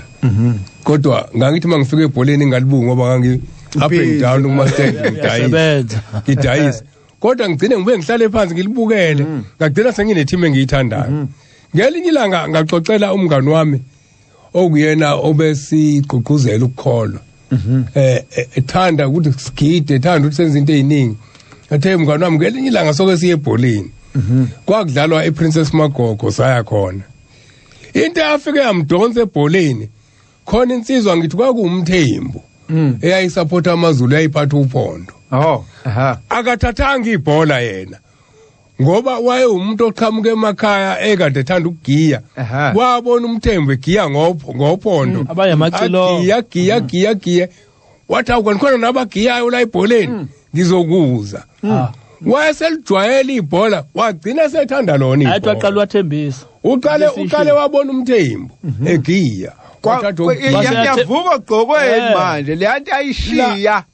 kodwa ngangithi mangifika ebholeni ngalibuka, ngoba ngangi up and down kuma stand ngidayisa, kodwa ngigcine ngibuye ngihlale phansi ngilibukele, ngagcina sengine team engiyithandayo. Ngelinye ilanga ngaxoxela umngani wami okuyena obesigqugquzela ukukholwa, ethanda ukuthi sigide, ethanda ukuthi senze into eziningi. Athe mngani wami, ngelinye ilanga soke siye ebholeni, kwakudlalwa iPrincess Magogo, saya khona. Into afike yamdonsa ebholeni khona insizwa, ngithi kwakuwumthembu eyayisupporta amaZulu, yayiphatha uphondo. Akathathanga ibhola yena, Ngoba waye umuntu oqhamuka emakhaya ekade ethanda ukugiya. Wabona uMthembu egiya ngophondo. Abanye amacilongo. Giya giya giya. Wathi awukhona nabagiyayo la ebholeni ngizokuza. Wayeselijwayela ibhola wagcina sethanda lona ibhola. Athi waqala wathembisa. Uqale wabona uMthembu egiya. Yavuka ogqokweni manje le nto ayishiya.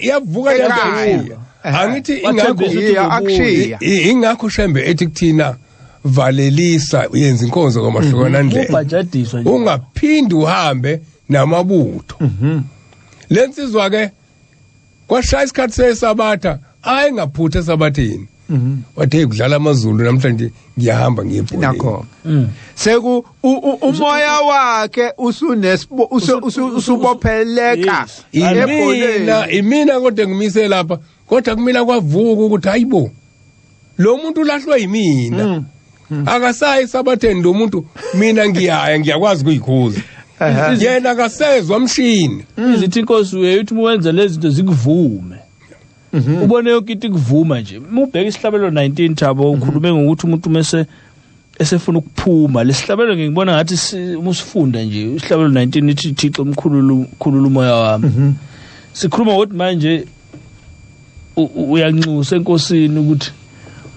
Yavuka le nto. Angithi ingakho akushiya. Ingakho Shembe ethi kuthina valelisa uyenza inkonzo kwamahlukana ndlela. Ubhajadiswa nje. Ungaphindi uhambe namabutho. Lensizwa ke kwashaya isikhathi sesabatha ayingaphutha esabatheni. Wathi kudlala amaZulu namhlanje ngiyahamba ngiyebholeni. Nakho. Seku umoya wakhe usunesbo usubopheleka ebholeni. Imina kodwa ngimise lapha kodwa kumina kwavuka ukuthi hayibo lo muntu ulahlwe yimina. Akasayi esabatheni lo muntu, mina ngiyaya ngiyakwazi kuyikhuza. Yena akasezwa mshini. Izithi inkosi uyethi uma wenza lezi zinto zikuvume. Ubone yonke into ikuvuma nje. Uma ubheka isihlabelo 19 Thabo ukhulume ngokuthi umuntu mase esefuna ukuphuma lesihlabelo ngikubona ngathi uma usifunda nje isihlabelo 19 ithi Thixo omkhulu khulula umoya wami. Sikhuluma ngokuthi manje uyanxusa enkosini ukuthi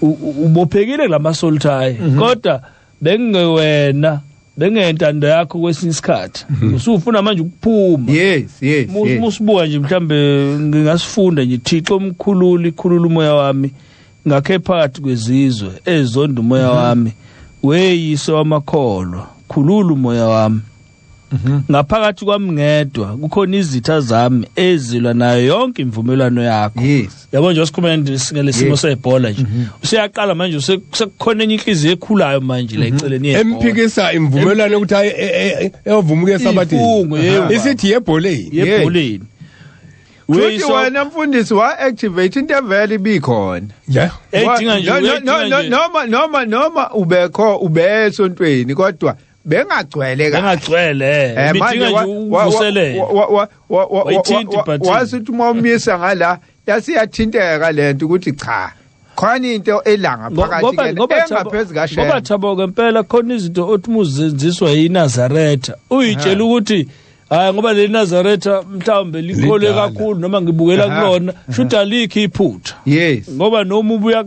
ubophekile kulamasolthayi kodwa bengewena bengentando yakho kwesinye isikhathi usufuna manje ukuphuma. Yes yes. Musibuka nje mhlambe ngingasifunda nje Thixo omkhululi khulula umoya wami ngakhe phakathi kwezizwe ezonda umoya wami weyise wamakholwa khulula umoya wami. Ngaphakathi kwami ngedwa kukhona izitha zami ezilwa nayo yonke imvumelwano yakho. Yabo nje sikhuluma ngelesimo sebhola nje usiyaqala manje sekukhona enye inhliziyo ekhulayo manje la eceleni yebhola emphikisa imvumelwano ukuthi eyovumuke esabathini isithi yebholeni. Futhi wena mfundisi wa activate into evele ibikhona. Yeah. Eyidinga nje noma ubekho ubesontweni kodwa bengagcwele kahle. Bengagcwele. Ibidinga nje uvuselele. Wasithi uma umisa ngala yasiyathinteka lento ukuthi cha khona into elanga phakathi ke engaphezulu kaShembe. Ngoba Thabo ngempela khona izinto othi muzenziswa yiNazaretha uyitshela ukuthi hayi ngoba le Nazaretha mhlawumbe likhole kakhulu noma ngibukela kulona shuthi alikho iphutha. Yes. Ngoba noma ubuya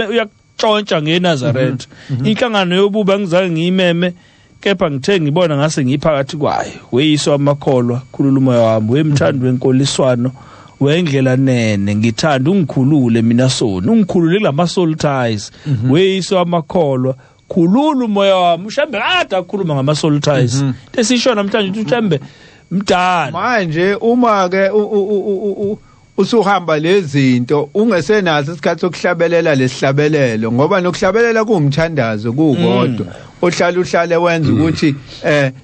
uyakutshontsha ngeNazaretha. Inhlangano yobuba ngizange ngiyimeme kepha ngithe ngibona ngase ngiphakathi kwayo. Weyiswa amakholwa khulula umoya wami wemthando wenkoliswano wendlela nene ngithanda ungikhulule mina soni ungikhulule kulama soul ties. Weyiswa amakholwa khulula umoya wami. uShembe kade akhuluma ngama soul ties. Lesisho namhlanje ukuthi uShembe mdala manje uma ke usuhamba lezinto ungesenaso isikhathi sokuhlabelela lesihlabelelo ngoba nokuhlabelela kuwumthandazo kukodwa ohlala uhlale wenza ukuthi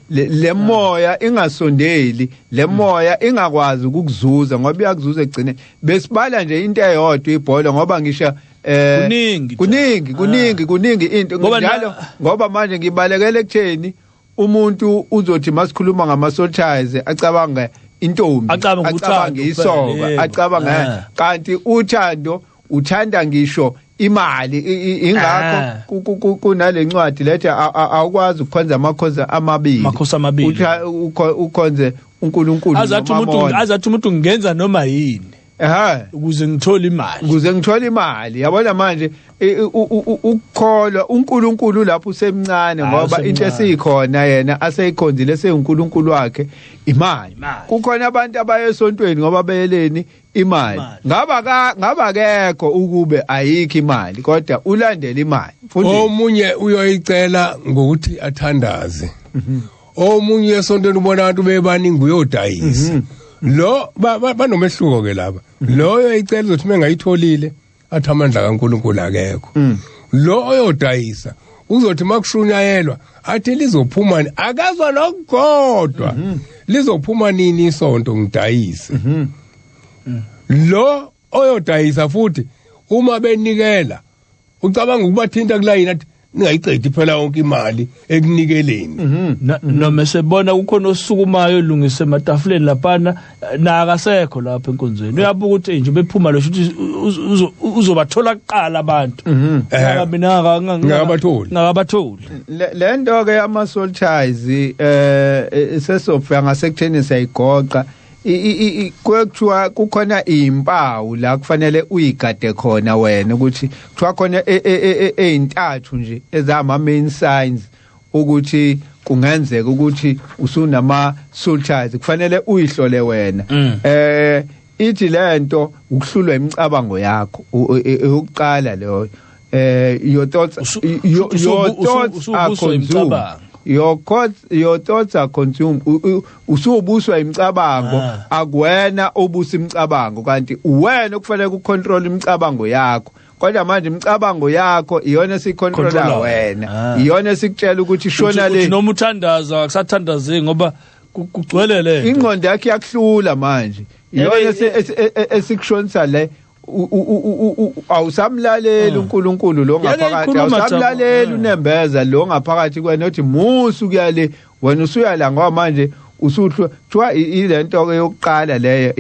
le moya ingasondeli le moya ingakwazi ukukuzuza ngoba iyakuzuza egcine besibala nje into eyodwa ibhola ngoba ngisho kuningi into njalo ngoba manje ngibalekele ekutheni umuntu uzothi masikhuluma ngama-soldiers acabange intombi acabange isoka acabange kanti uthando uthanda ngisho imali ingakho kunale ncwadi lethi awukwazi ukukhonza amakhosi amabili ukhonze uNkulunkulu azathi umuntu ngenza noma yini ukuze ngithole imali yabona manje ukukholwa uNkulunkulu lapho usemncane ngoba into esikhona yena aseyikhonzile seyuNkulunkulu wakhe imali. Kukhona abantu abayesontweni ngoba beyeleni imali ngaba kekho ukube ayikho imali kodwa ulandela imali. Omunye uyoyicela ngokuthi athandaze, omunye esontweni ubona abantu bebaningi uyodayisa. Lo banomehluko ke laba. Lo oyicela uzothi mengayitholile athi amandla kaNkuluNkulu akekho. Lo oyodayisa uzothi makushunyayelwa athi lizophuma akazwa nokugodwa lizophuma nini isonto ngidayise. Lo oyodayisa futhi uma benikela ucabanga ukubathinta kulayini athi Ningayiqedi phela yonke imali ekunikeleni. Noma sebona kukhona osukumayo olungise ematafuleni laphana nakasekho lapha enkonzweni, uyabuka ukuthi nje bephuma lo shuthi uzobathola kuqala abantu. Mina ngakabatholi. Le nto ke ama soul ties sesofika ngasekutheni siyayigoqa. Kuthiwa kukhona izimpawu la kufanele uyigade khona wena, ukuthi kuthiwa khona ezintathu nje ezama main signs ukuthi kungenzeka ukuthi usunama soul ties, kufanele uyihlole wena. Ithi lento ukuhlulwa imicabango yakho ukuqala leyo. Your thoughts are consumed. Your thoughts are consumed. Usubuswa imicabango, akuwena obusa imicabango, kanti uwena okufanele ucontrol imicabango yakho. Kodwa manje imicabango yakho iyona esicontrola wena, iyona esikutshela ukuthi shona le. Noma uthandaza akusathandazeki ngoba kugcwele le ingqondo yakho iyakuhlula manje, iyona esikushonisa le. Awusamlaleli uNkulunkulu lo ngaphakathi, awusamlaleli unembeza lo ngaphakathi kwena othi musu kuyale, wena usuyala ngoba manje usuhlwa. Kuthiwa ilento ke yokuqala leyo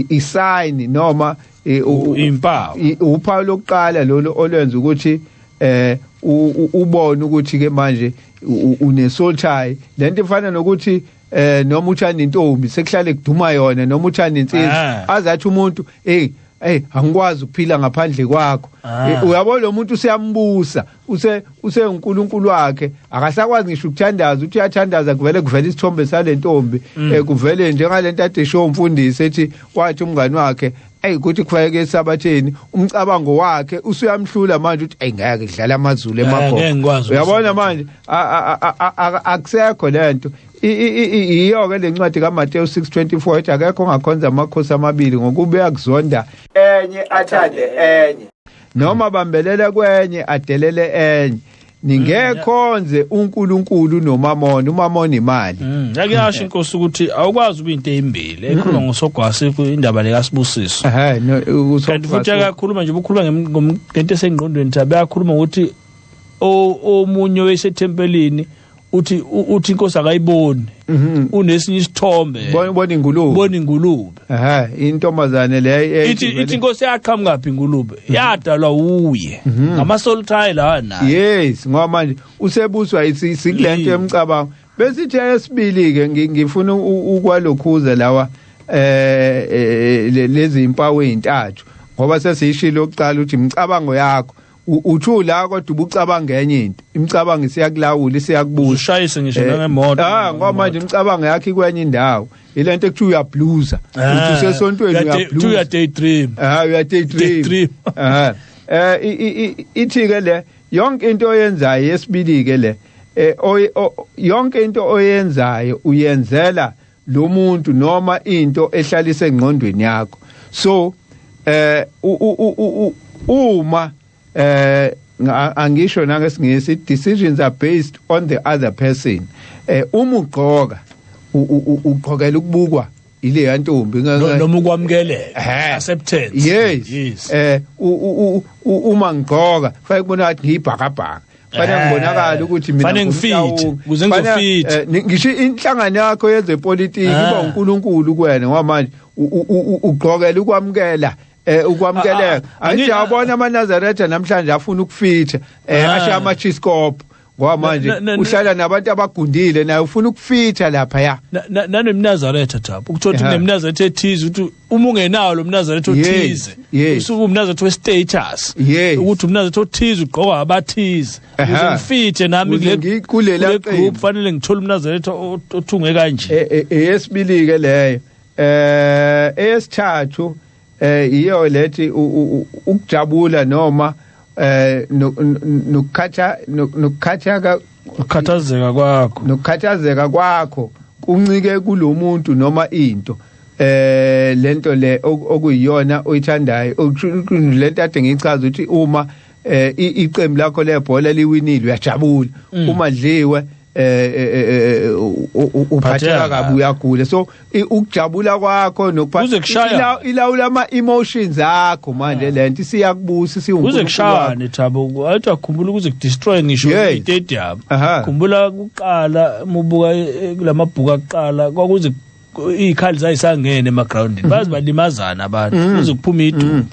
i-sign noma impawu, uphawu lokuqala lolo olwenza ukuthi ubone ukuthi ke manje une soul tie. Lento ifana nokuthi noma uthanda intombi sekuhlale kuduma yona, noma uthanda insizwa azathi umuntu hey angikwazi ukuphila ngaphandle kwakho. Uyabona lo muntu useyambusa, use uNkulunkulu wakhe, akasakwazi ngisho ukuthandaza. Uthi uyathandaza kuvele kuvele isithombe salentombi, kuvele njengalento ade show umfundisi ethi wathi umngani wakhe ukuthi kufanele esabatheni, umcabango wakhe usuyamhlula manje uthi ngeke kudlala amazulu emagogo. Uyabona manje akusekho lento. Iyo ke lencwadi kaMateyu 6:24 ethi akekho ongakhonza amakhosi amabili, ngokuba uyakuzonda enye athande enye, noma bambelela kwenye adelele enye. Ningekhonze uNkulunkulu noMamona, uMamona imali. Yake yasho inkosi ukuthi awukwazi ube into ezimbili. Ekhuluma ngosogwasi indaba lekaSibusiso. Kanti futhi akakhuluma nje ukhuluma ngento esengqondweni thabe, uyakhuluma ukuthi omunye wesethempelini uthi inkosi akayiboni, unesinye isithombe, bona ingulube, intombazane le ithi inkosi yaqhamuka phi ingulube, yadalwa uye ngama soul tie la na. Yes, ngoba manje usebuswa isikulento yomcabango. Bese ithi esibili ke ngifuna ukwalokhuza lawa lezi impawu ezintathu, ngoba sesiyishilo ukuqala ukuthi imicabango yakho uthu la kodwa ubucabanga enye into, imicabango isiyakulawula, isiyakubuza, ushayise ngisho nangemoto. Ngoba manje imicabango yakho ikwenye indawo, ilento ekuthiwa uyabluza, uthi usesontweni uyabluza, uya daydream. Uya daydream. Ithi ke le yonke into oyenzayo yesibili ke le, yonke into oyenzayo uyenzela lo muntu noma into ehlalise engqondweni yakho. So uma angisho nangesingisi, decisions are based on the other person. Uma ugqoka ugqokela ukubukwa ile yantombi noma ukwamukeleka, acceptance. Yes. Uma ngigqoka fanele kubona ngathi ngiyibhakabhaka, fanele ngibonakala ukuthi mina fanele ngifit, ukuze ngizofit. Ngisho inhlangano yakho yezepolitiki iba uNkulunkulu kuwena, ngoba manje ugqokela ukwamukela, ukwamkeleka. Angithi yabona amaNazaretha namhlanje afuna ukufitha, asha ama chiscope, ngoba manje uhlala nabantu abagundile naye ufuna ukufitha lapha ya. NanemNazaretha thapho ukuthola ukuthi unemNazaretha ethize, ukuthi uma ungenawo lo mNazaretha othize usuke umNazaretha we-status, ukuthi umNazaretha othize ugqoka abathize, ukuze ngifithe nami kule group fanele ngithole umNazaretha othunge kanje. Eyesibili ke leyo. Eyesithathu iyo lethi ukujabula noma nokukhathazeka kwakho, nokukhathazeka kwakho kuncike kulomuntu noma into lento le okuyiyona oyithandayo. Lento ade ngichaza ukuthi uma iqembu lakho lebhola liwinile uyajabula, uma dliwe Uphatheka kabi, uyagula. So ukujabula kwakho nokuphatha ilawula ama emotions akho manje lento isiyakubusa siwuNkulunkulu. Kuze kushayane Thabo, athi akhumbula ukuze kudestroy ngisho i-stadium. Khumbula kuqala umubuka kulamabhuku aqala kwakuze izikhali zayisangene emagroundini, bazi balimazana abantu kuze kuphume idumbu.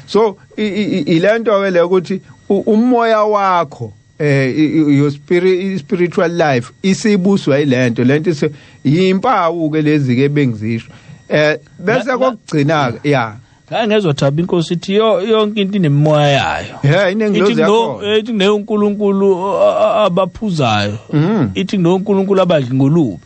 So ilento ke le ukuthi umoya wakho, your spiritual life isibuswa ilento lento yimpawu ke lezi ke bengizisho. Bese kokugcina ke ya ngangezwa Thabo inkosi ithi yonke into inemimoya yayo. Yeah, inengilozi yakho. Ithi kunoNkulunkulu abaphuzayo. Ithi kunoNkulunkulu abadla ingulube.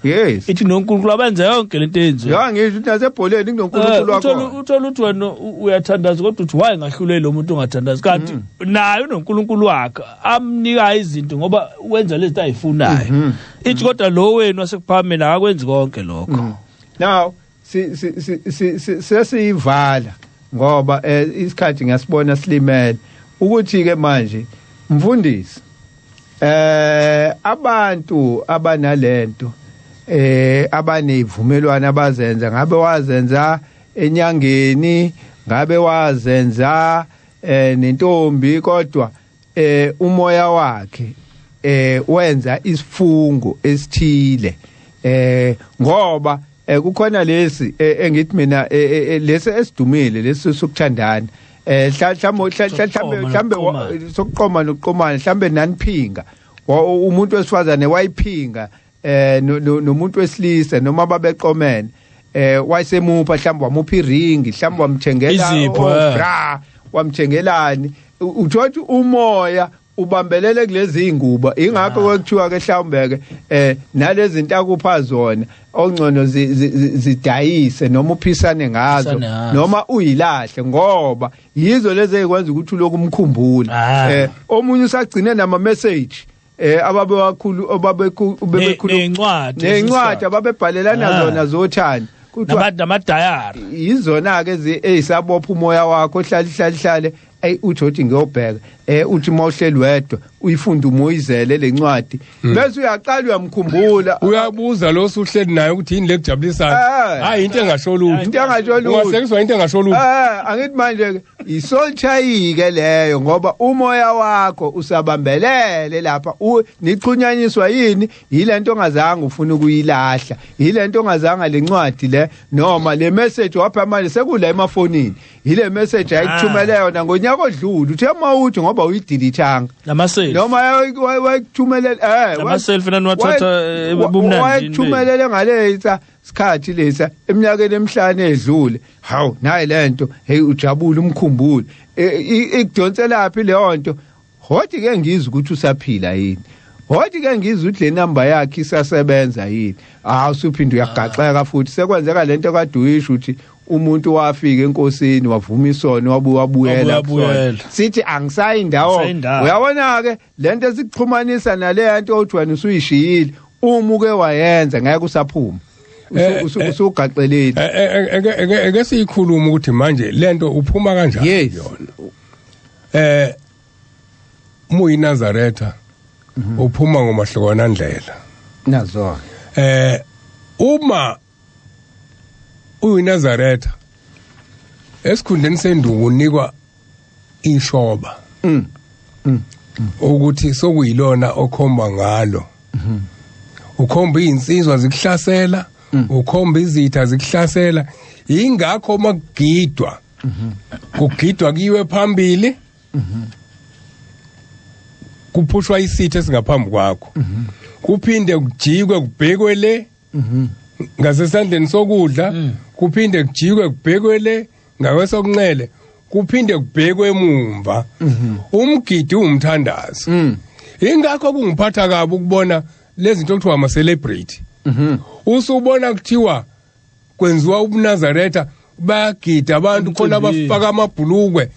Ithi kunoNkulunkulu abenza yonke lento eyenziwa. Ya ngisho ukuthi nasebholeni kunoNkulunkulu wakho. Uthola ukuthi wena uyathandaza kodwa uthi why ngahluleli lo muntu ongathandazi, kanti naye unoNkulunkulu wakhe amnika izinto ngoba wenza lezi zinto ayifunayo. Ithi kodwa lo wenu wasekuphameni akakwenzi konke lokho. Now sesiyivala ngoba isikhathi ngiyasibona silimele ukuthi ke manje mfundisi abantu abanalento abanezivumelwano abazenza, ngabe wazenza enyangeni, ngabe wazenza nentombi, kodwa umoya wakhe wenza isifungo esithile ngoba kukhona lesi engithi mina lesi esidumile lesi sokuthandana mhlambe sokuqoma nokuqomana, mhlambe naniphinga umuntu wesifazane wayiphinga nomuntu wesilisa noma babeqomene wayesemupha mhlambe wamupha iringi, mhlambe wamthengela bra, wamthengelani, uthothi umoya ubambelele kulezi ingubo. Ingakho kwekuthiwa ke mhlawumbe ke nalezi zinto akupha zona ongcono zidayise noma uphisane ngazo noma uyilahle, ngoba yizo lezi ezikwenza ukuthi uloku umkhumbula. Omunye usagcine nama message ababewakhulu ababekhulu nencwadi ababebhalelana zona zothando, kuthiwa namadayari, yizona ke ezisabopha umoya wakho hlale hlale hlale. Ay uthi uthi ngiyobheka uthi mawuhleli wedwa uyifunda umoyizele lencwadi bese uyaqala uyamkhumbula, uyabuza lo osuhleli naye ukuthi yini lekujabulisayo. Hayi into engasho lutho, into engasho lutho, ungasekiswa into engasho lutho. Angithi manje ke isolchayi ke leyo, ngoba umoya wakho usabambelele lapha. Nichunyanyiswa yini yilento ongazange ufuna ukuyilahla, yilento ongazange lencwadi le noma le message wapha manje sekula emafonini, yile message ayikuthumele yona ngonyaka odlule, uthe mawuthi ngoba uyidelete-anga noma wayikuthumelela nama selfie naniwathatha ebumnandini, wayikuthumelele ngalesa sikhathi lesa eminyakeni emihlanu edlule. Hawu nayi lento, hey ujabule umkhumbule, ikudonselaphi leyo nto. Hodi ke ngizwe ukuthi usaphila yini, hodi ke ngizwe ukuthi le number yakhe isasebenza yini. Usuphinde uyagaxeka futhi sekwenzeka lento kade uyisho ukuthi umuntu wafika enkosini wavuma isono wabuyela kusona, sithi angisayi indawo. Uyabona ke lento esikuxhumanisa nale nto othi wena usuyishiyile, uma uke wayenza ngeke usaphuma, usugaxelile. Eke siyikhuluma ukuthi manje lento uphuma kanjani yona. MuyiNazaretha uphuma ngomahlukana ndlela nazo. Uma uyiNazaretha esikhundleni senduku unikwa ishoba ukuthi sokuyilona okhomba ngalo. Ukhomba izinsizwa zikuhlasela, ukhomba izitha zikuhlasela. Ingakho makugidwa kugidwa kiwe phambili, kuphushwa isitha esingaphambi kwakho, kuphinde kujikwe kubhekwe le ngasesandleni sokudla, kuphinde kujikwe kubhekwe le ngakwesokunxele, kuphinde kubhekwe emumva. Umgidi umthandazo. Ingakho kungiphatha kabi ukubona lezi zinto okuthiwa ama celebrity. Usubona kuthiwa kwenziwa ubuNazaretha, bayagida abantu khona abafaka amabhulukwe,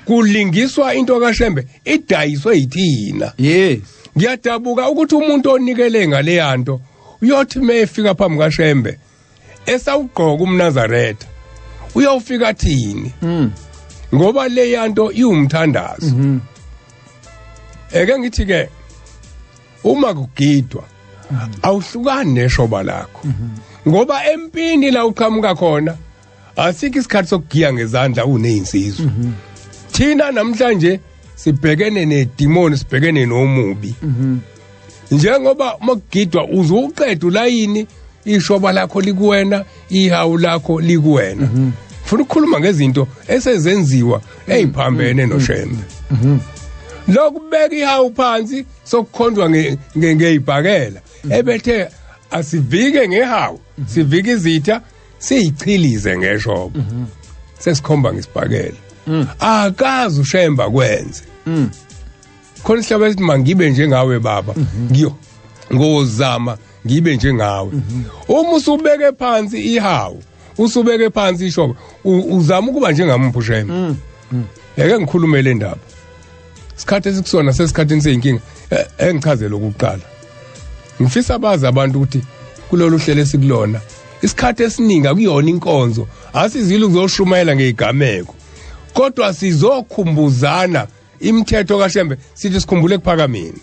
kulingiswa into kaShembe idayiswe yithina. Yes, ngiyadabuka ukuthi umuntu onikele ngale yanto uyothi mayefika phambi kaShembe esawugqoka umNazaretha uyofika thini? Ngoba le yanto iwumthandazo. Eke ngithi ke uma kugidwa Awuhlukani neshoba lakho. Ngoba empini la uqhamuka khona asikho isikhathi sokugiya ngezandla unezinsizwa. Thina namhlanje sibhekene nedemon, sibhekene nomubi. Njengoba makugidwa uzuqeda ulayini, ishoba lakho likuwena, ihawu lakho likuwena. Ufuna ukukhuluma ngezinto esezenziwa eziphambene noShembe. Lokubeka ihawu phansi sokukhonjwa ngezibhakela ebethe asivike ngehawu, sivike izitha siyichilize ngeshoba. Sesikhomba ngesibhakela. Akazi uShembe kwenze. Khona isihlaba esithi mangibe njengawe baba, ngiyo ngozama ngibe njengawe. Uma usubeke phansi ihawu, usubeke phansi ishoba, uzama ukuba njengamuphi uShembe. Eke ngikhulume le ndaba. Isikhathi esikusona sesikhathini seyinkinga engichazele ukuqala. Ngifisa bazi abantu ukuthi kulolu hlelo esikulona isikhathi esiningi akuyona inkonzo, asizile ukuzoshumayela ngezigameko, kodwa sizokhumbuzana imithetho kaShembe, sithi sikhumbule kuphakameni.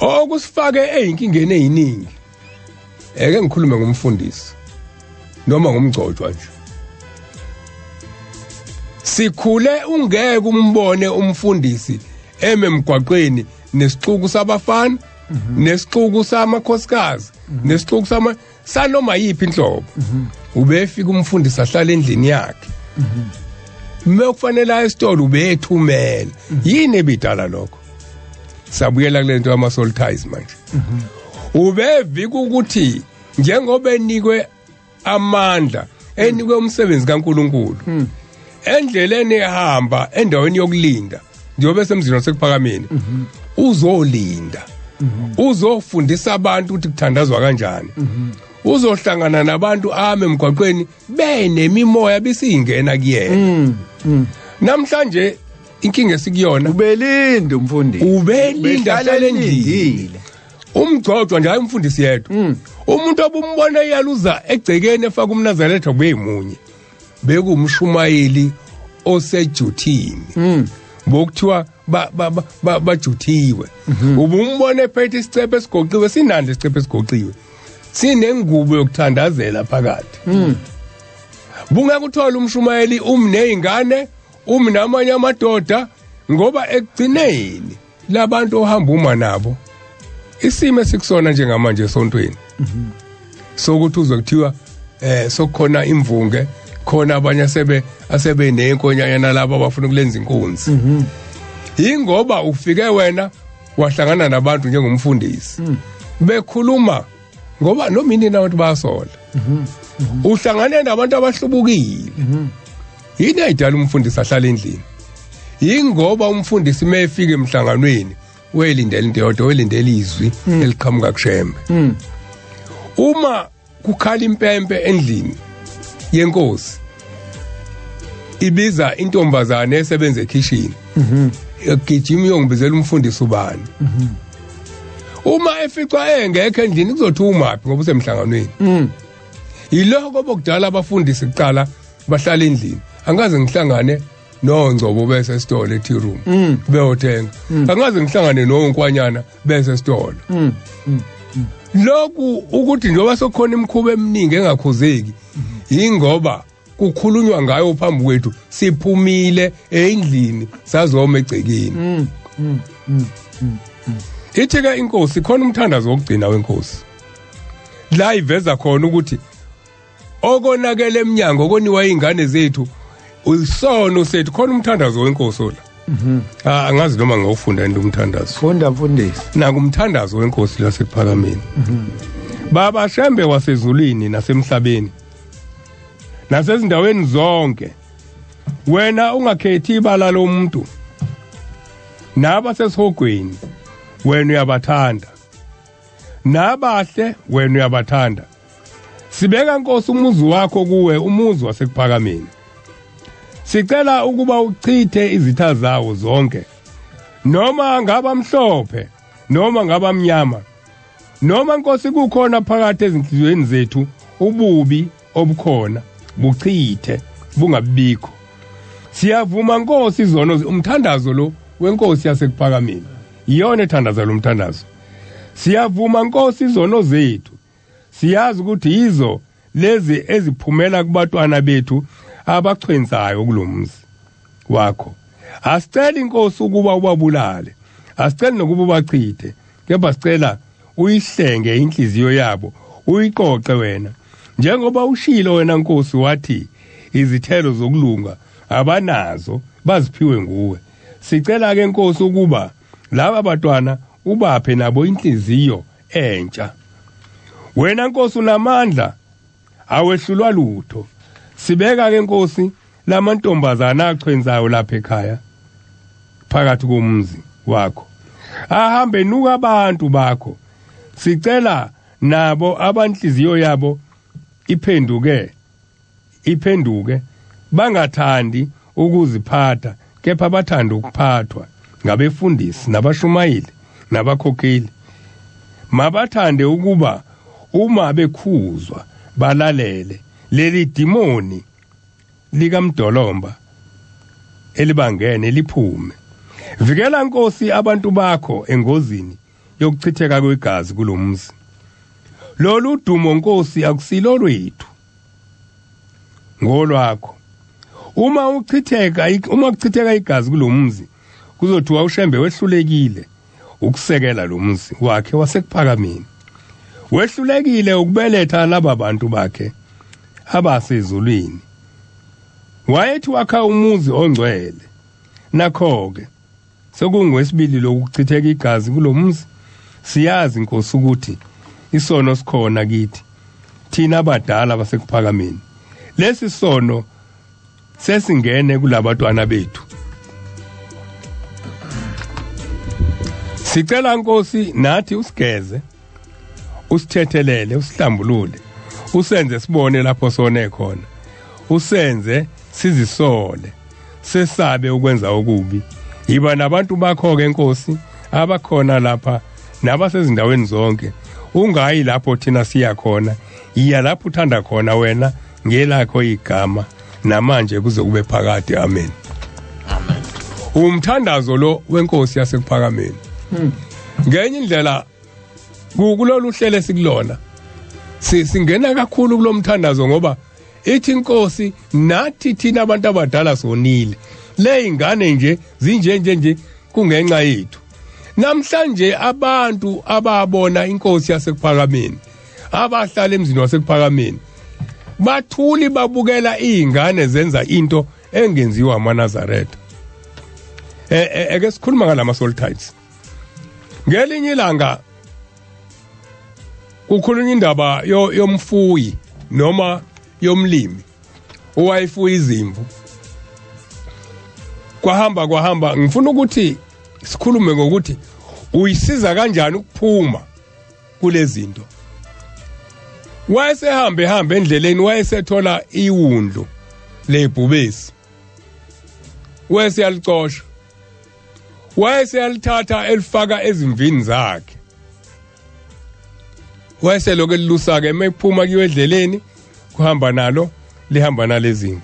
Okusifake ezinkingeni eziningi. Eke ngikhulume ngomfundisi noma ngomgcotshwa nje. Sikhule ungeke umbone umfundisi eme emgwaqweni nesixuku sabafana, nesixuku samakhosikazi, nesixuku sama sanoma yiphi inhlobo. Ubefika umfundisi ahlala endlini yakhe. Mekufanele aye esitolo ubethumela. Yini ebidala lokho? Sabuyela kule nto yama soul ties manje. Ubevika ukuthi njengoba enikwe amandla, enikwe umsebenzi kaNkuluNkulu, endleleni ehamba endaweni yokulinda njengoba esemzini wasekuphakameni, uzolinda, uzofundisa abantu ukuthi kuthandazwa kanjani, uzohlangana nabantu ame emgwaqweni benemimoya bisingena kuyena. Namhlanje inkinga esikuyona, ubelinda umfundisi, ubelinda ahlale endlini. Umgcotshwa nje hayi umfundisi yedwa. Umuntu obumbona eyaluza egcekeni efaka umNazaretha kubeyimunye, bekumshumayeli osejuthini, bokuthiwa bajuthiwe. Ubumbona ephethe isicephe esigoqiwe, sinandi isicephe esigoqiwe, sinengubo yokuthandazela phakathi. Bungakuthola umshumayeli umnezingane, umnamanye amadoda, ngoba ekugcineni labantu ohamba uma nabo isimo esikusona njengamanje esontweni sokuthi uzwe kuthiwa sokukhona imvunge, khona abanye asebe nenkonyana labo abafuna ukulenza inkunzi. Ingoba ufike wena wahlangana nabantu njengomfundisi bekhuluma, ngoba noma yini nabantu bayasola. Uhlangane nabantu abahlubukile. Yini ayidala umfundisi ahlala endlini? Ingoba umfundisi mayefika emhlanganweni welindele into yodwa, welindele izwi eliqhamuka kuShembe. Uma kukhala impempe endlini yenkosi ibiza intombazane esebenza ekhishini, egijima iyongibizela umfundisi ubani. Uma eficwa engekho endlini kuzothi umaphi ngoba usemhlanganweni. Yilokho bokudala abafundisi kuqala bahlala endlini. Angaze ngihlangane noNgcobo bese esitolo eTea Room beyothenga, angaze ngihlangane noNkwanyana bese esitolo. Lokhu ukuthi njengoba sokhona imikhuba eminingi engakhuzeki, ingoba kukhulunywa ngayo phambi kwethu, siphumile endlini sazoma egcekeni. Ithi ke inkosi khona umthandazo wokugcina wenkosi la iveza khona ukuthi okonakele eminyango okoniwa izingane zethu uyisono sethu. Khona umthandazo wenkosi la. Angazi noma ngawufunda into umthandazo. Funda mfundisi. Naku umthandazo wenkosi lasekuphakameni. Baba Shembe wasezulwini nasemhlabeni nasezindaweni zonke, wena ungakhethi ibala lomuntu, nabasesihogweni wena uyabathanda, nabahle wena uyabathanda. Sibeka Nkosi umuzi wakho kuwe, umuzi wasekuphakameni. Sicela ukuba uchithe izitha zawo zonke, noma ngaba mhlophe noma ngaba mnyama, noma Nkosi kukhona phakathi ezinhliziyweni zethu ububi obukhona, buchithe bungabikho. Siyavuma Nkosi izono. Umthandazo lo wenkosi yasekuphakameni iyona ethandaza lo mthandazo. Siyavuma Nkosi izono zethu, siyazi ukuthi yizo lezi eziphumela kubatwana bethu abachwenzayo kulomzi wakho. Asiceli Inkosi ukuba ubabulale, asiceli nokuba ubachithe, kepha sicela uyihlenge inhliziyo yabo, uyiqoqe wena, njengoba ushilo wena Nkosi wathi izithelo zokulunga abanazo baziphiwe nguwe. Sicela ke Nkosi ukuba laba batwana ubaphe nabo inhliziyo entsha. Wena Nkosi unamandla, awehlulwa lutho. Sibeka ke Nkosi lamantombazana achwenzayo lapha ekhaya phakathi komzi wakho, ahambe nuka abantu bakho. Sicela nabo abanhliziyo yabo iphenduke bangathandi ukuziphatha, kepha bathanda ukuphathwa ngabefundisi nabashumayeli nabakhokheli. Mabathande ukuba uma bekhuzwa balalele leli dimoni likamdolomba elibangene liphume. Vikela Nkosi abantu bakho engozini yokuchitheka kwegazi kulomzi. Lolu dumo Nkosi akusilo lwethu, ngolwakho. Uma kuchitheka igazi kulomzi, kuzothiwa uShembe wehlulekile ukusekela lo mzi wakhe wasekuphakameni, wehlulekile ukubeletha laba bantu bakhe abasezulwini. Wayethi wakha umuzi ongcwele, nakho-ke sekungwesibili lokuchitheka igazi kulomzi. Siyazi Nkosi ukuthi isono sikhona kithi thina abadala basekuphakameni. Lesi sono sesingene kulabatwana bethu. Sicela Nkosi nathi usigeze, usithethelele, usihlambulule, usenze sibone lapho sone khona, usenze sizisole, sesabe ukwenza okubi. Yiba nabantu bakho ke Nkosi abakhona lapha nabasezindaweni zonke. Ungayi lapho thina siya khona, iya lapho uthanda khona wena, ngelakho igama, namanje kuze kube phakade. Amen. Amen. Umthandazo lo wenkosi yasekuphakameni. Ngenye indlela kulolu hlelo esikulona singena kakhulu kulomthandazo, ngoba ithi inkosi nathi thina abantu abadala sonile, le ingane nje zinje nje nje kungenxa yethu. Namhlanje abantu ababona inkosi yasekuphakameni, abahlala emzini wasekuphakameni, bathuli babukela izingane zenza into engenziwa amaNazaretha. Eke sikhuluma ngalama soul ties. Ngelinye ilanga kukhulunywa indaba yomfuyi noma yomlimi owayefuya izimvu. Kwahamba ngifuna ukuthi sikhulume ngokuthi uyisiza kanjani ukuphuma kulezinto. Wayesehambe hambe endleleni, wayesethola iwundlu lebhubesi, wayeseyalicosha, wayeseyalithatha elifaka ezimvini zakhe, wayeselokhu elilusa-ke. Uma ephuma kuyo endleleni kuhamba nalo, lihamba nalezimvu,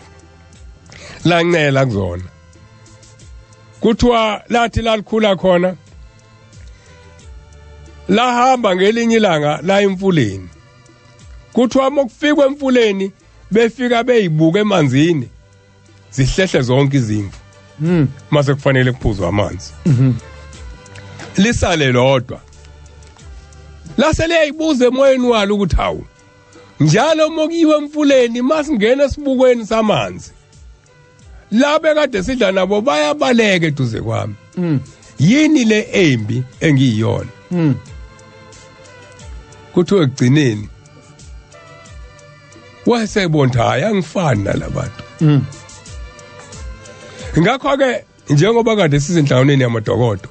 lancela kuzona. Kuthiwa lathi lalikhula khona, lahamba ngelinye ilanga la emfuleni. Kuthiwa mokufikwa emfuleni, befika beyibuka emanzini, zihlehle zonke izimvu. Mase kufanele kuphuzwe amanzi, lisale lodwa. Lase liyayibuza emoyeni walo ukuthi hawu, njalo mokuyiwe emfuleni masingena esibukweni samanzi, labe kade sidla nabo bayabaleka eduze kwami. Yini le embi engiyiyona? Kuthiwe ekugcineni wayesebona hayi, angifani nalabantu. Ngakho ke njengoba kade sizenhlanganweni yamadokodo,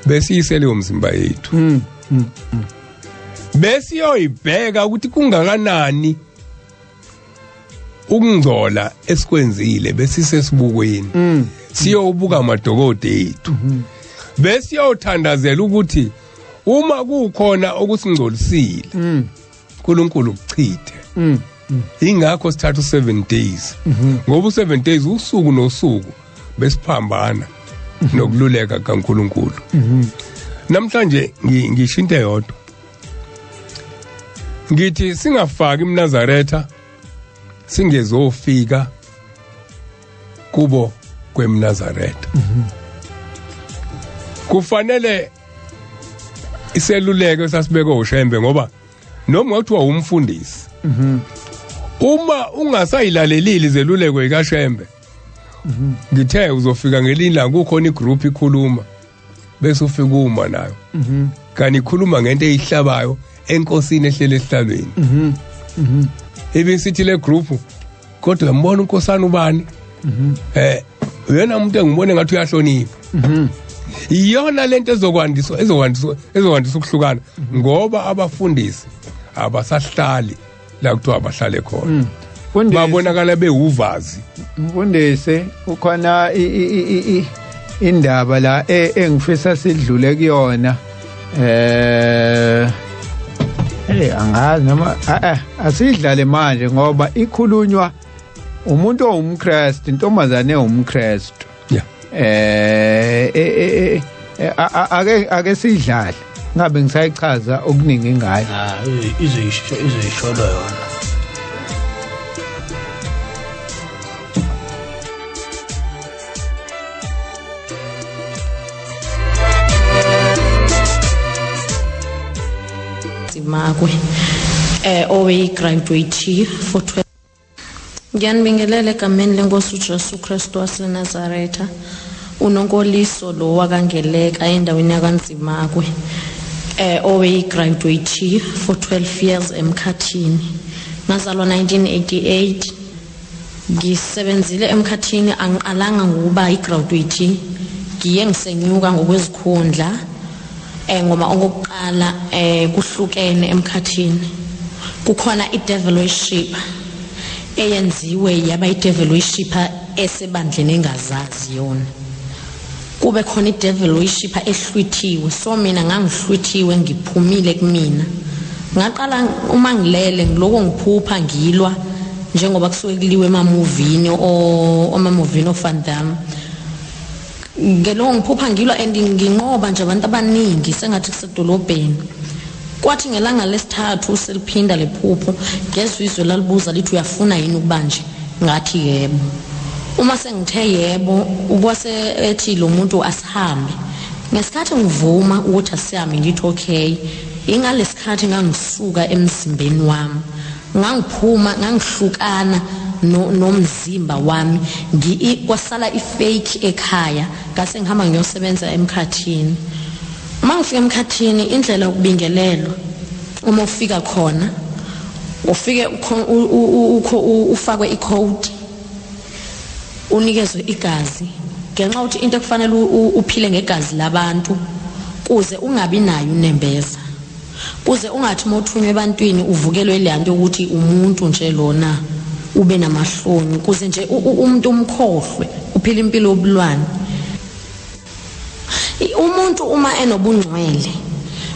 besiyisele umzimba yethu, besiyoyibheka ukuthi kungakanani ukungcola esikwenzile, besisesibukweni siyobuka amadokodo ethu, besiyothandazela ukuthi uma kukhona okusingcolisile uNkulunkulu ukuchithe. Ingakho sithatha u7 days, ngoba u7 days usuku nosuku besiphambana nokululeka kaNkulunkulu. Namhlanje ngisho into eyodwa, ngithi singafaki imNazaretha singezofika kubo kwemNazaretha. Kufanele iseluleko sasibekwe uShembe, ngoba noma kuthiwa umfundisi, uma ungasayilalelile izeluleko zikaShembe, ngithe uzofika ngelinye ilanga kukhona igroup ikhuluma bese ufika uma nayo, kanti ikhuluma ngento eyihlabayo enkosini ehlele esihlalweni. Ibisithi le group, kodwa uyambona unkosana ubani, uyena umuntu engibone ngathi uyahlonipha. Iyona lento ezokwandiswa ukuhlukana, ngoba abafundisi abasahlali la kuthiwa abahlale khona, babonakala bewuvazi. Mfundisi, ukhona indaba la engifisa sidlule kuyona. Angazi noma asidlale manje, ngoba ikhulunywa umuntu owumKristu, intombazane ewumKristu. Ake sidlale, ngabe ngisayichaza okuningi ngayo. Izoyisho yona. Makwe oweyi-graduate for 12. Ngiyanibingelela egameni lenkosi uJesu Kristu waseNazaretha, uNonkoliso lo wakangeleka endaweni yaKwaNzimakwe, oweyi-graduate for 12 years emkhathini. Ngazalwa 1988, ngisebenzile emkhathini, angiqalanga ngokuba i-graduate, ngiye ngisenyuka ngokwezikhundla, ngoba okokuqala kuhlukene emkhathini. Kukhona i-devil worship eyenziwe yaba i-devil worship esebandleni engazazi yona, kube khona i-devil worship ehlwithiwe. So mina ngangihlwithiwe, ngiphumile kumina. Ngaqala uma ngilele ngiloko ngiphupha ngilwa, njengoba kusuke kuliwe emamuvini omamuvini oVan Damme. Ngeloko ngiphupha ngilwa and nginqoba nje abantu abaningi sengathi kusedolobheni. Kwathi ngelanga lesithathu seliphinda lephupho, ngezwe izwe lalibuza lithi uyafuna yini ukuba nje? Ngathi yebo. Uma sengithe yebo, kwase ethi lo muntu asihambe. Ngesikhathi ngivuma ukuthi asihambe, ngithi okay. Ingalesikhathi ngangisuka emzimbeni wami, ngangiphuma, ngangihlukana nomzimba wami, kwasala ifake ekhaya, ngase ngihamba ngiyosebenza emkhathini. Uma ngifika emkhathini, indlela yokubingelelwa, uma ufika khona ufike ufakwe icode, unikezwe igazi, ngenxa ukuthi into ekufanele uphile ngegazi labantu kuze ungabi nayo unembeza, kuze ungathi mawuthunywe ebantwini uvukelwe le nto yokuthi umuntu nje lona ube namahloni, kuze nje umuntu umkhohlwe, uphile impilo yobulwane. Umuntu uma enobungcwele,